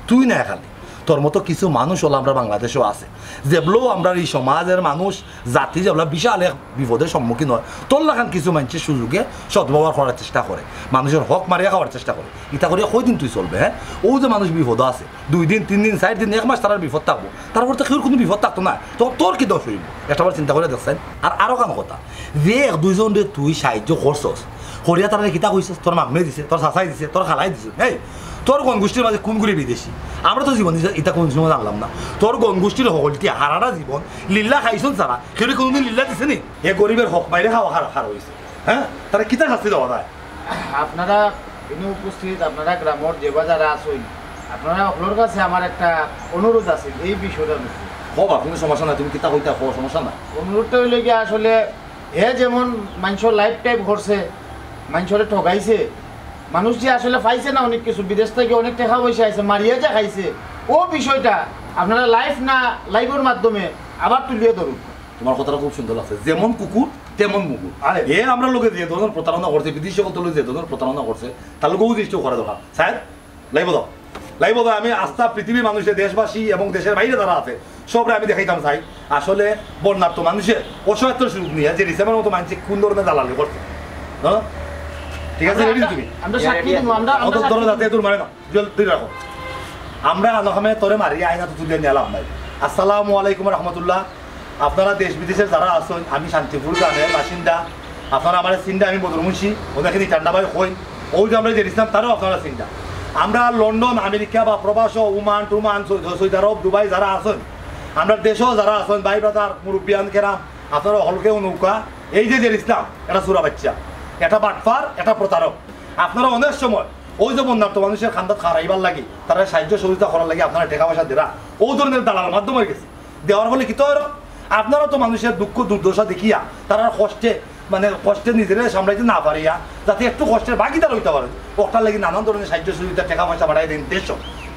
তুই না খালি, তোর মতো কিছু মানুষ হলো আমরা বাংলাদেশেও আছে। যেগুলো আমরা এই সমাজের মানুষ, জাতি যেগুলো বিশাল এক বিপদের সম্মুখীন হয়, তোর লাখান কিছু মানুষের সুযোগে সদ্ব্যবহার করার চেষ্টা করে, মানুষের হক মারিয়া খাওয়ার চেষ্টা করে। ইতা করিয়া কয়দিন তুই চলবে, হ্যাঁ? ও যে মানুষ বিপদ আছে, দুই দিন, তিন দিন, চার দিন, এক মাস তারার বিপদ থাকবো, তারপর তো কেউর কোনো বিপদ থাকতো না, তো তোর কি দোষ হইব? একটা বার চিন্তা করে দেখছেন। আর আরো কান কথা, যে এক দুইজন রে তুই সাহায্য করছস, করিয়া তারা কিতা কইছস, তোর মামে দিছে, তোর চাচাই দিছে, তোর খালাই দিছে, এই তোর কোন গোষ্ঠীর মাঝে কোন গুলি বিদেশি? আমরা তো জীবন দিছে, ইতা কোন সময় জানলাম না। তোর কোন গোষ্ঠীর হকলটি হারাটা জীবন লিল্লা খাইছন ছাড়া কেউ কোনোদিন লিল্লা দিছে নি? এ গরিবের হক মাইরে খাওয়া খারাপ খারাপ হয়েছে, হ্যাঁ? তারা কিতা শাস্তি দেওয়া যায়? আপনারা এনে উপস্থিত, আপনারা গ্রামর যে বা যারা আছইন, আপনারা সকলর কাছে আমার একটা অনুরোধ আছে এই বিষয়টা নিয়ে। কও বা, কোনো সমস্যা নাই, তুমি কিতা কইতা কও, সমস্যা নাই। অনুরোধটা হইল কি, আসলে হে যেমন মানুষের লাইফ টাইপ করছে, মানুষরে ঠগাইছে, মানুষ যে আসলে পাইছে না অনেক কিছু, বিদেশ থেকে অনেক টাকা পয়সা আইছে, মারিয়া যে খাইছে, ও বিষয়টা আপনারা লাইভ না, লাইভের মাধ্যমে আবার তুলিয়ে ধরুন। তোমার কথাটা খুব সুন্দর লাগছে, যেমন কুকুর তেমন মুগুর। আরে। এ আমরা লোকে যে ধরনের প্রতারণা করছে, বিদেশি সকল লোক যে ধরনের প্রতারণা করছে, তার লোক ও জিনিসটাও করা দরকার। সাহেব, লাইভ দাও, লাইভ দাও। আমি আস্থা পৃথিবীর মানুষের, দেশবাসী এবং দেশের বাইরে যারা আছে, সবরে আমি দেখাইতাম চাই, আসলে বন্যার্ত মানুষের অসহায়ত্বের সুযোগ নিয়ে যে রিসেমের মতো মানসিক কোন ধরনের দালালি করছে। হ্যাঁ? ঠিক আছে, আমরা, রেডি তুমি? আমরা সাক্ষী দিব, আমরা, আমরা অত ধরো সাক্ষী যাতে দিব। দূর মারে না। জল-, ধরে রাখো। আমরা আনখামে তোরে মারি আয়না তো তুলে নিয়ে লাভ নাই। আসসালামু আলাইকুম রহমতুল্লাহ। আপনারা দেশ বিদেশের যারা আছেন, আমি শান্তিপুর গ্রামের বাসিন্দা। আপনারা আমার চিনতে, আমি বদর মুন্সি, ওদেরকে ঠান্ডা ভাই হই। ওই যে আমরা যে ইসলাম, তারাও আপনারা চিন্তা, আমরা লন্ডন, আমেরিকা বা প্রবাস, ওমান টুমান, সৌদি, সৌদি আরব, দুবাই যারা আছেন, আমরা দেশেও যারা আছেন, ভাই ব্রাদার, মুরব্বিয়ান কেরাম, আপনারা হকলকে নৌকা, এই যে যে ইসলাম, এটা চুরা বাচ্চা, এটা বাটপার, এটা প্রতারক। আপনারা অনেক সময় ওই যে বন্যার্ত মানুষের খান্দাত খাড়াইবার লাগি, তারা সাহায্য সহযোগিতা করার লাগি, আপনারা টেকা পয়সা দেরা, ও ধরনের দালাল মাধ্যমে গেছে। দেওয়ার ফলে কিতা অইলো? আপনারা তো মানুষের দুঃখ দুর্দশা দেখিয়া, তারার কষ্টে, মানে কষ্টে নিজেরে সামলাইতে না পারিয়া, যাতে একটু কষ্টের ভাগিদার অইতা পারেন, ওটার লাগি নানান ধরনের সাহায্য সহযোগিতা, টেকা পয়সা বাড়াই দেন দেশ।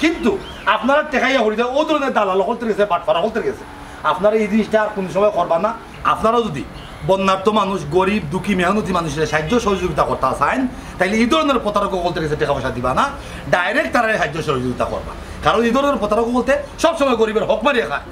কিন্তু আপনারা টেকাইয়া হরি যায় ও ধরনের দালাল হকলতে গেছে, বাটপার হকলতে গেছে। আপনারা এই জিনিসটা আর কোনো সময় করবা না। আপনারা যদি বন্যার্ত মানুষ, গরিব, দুঃখী, মেহনতি মানুষের সাহায্য সহযোগিতা করতে চান, তাইলে এই ধরনের প্রতারক হকলতে গেছে টেকা পয়সা দিবা না, ডাইরেক্ট তারারে সাহায্য সহযোগিতা করবা। কারণ এই ধরনের প্রতারক হকলতে সবসময় গরিবের হক মারিয়া খায়।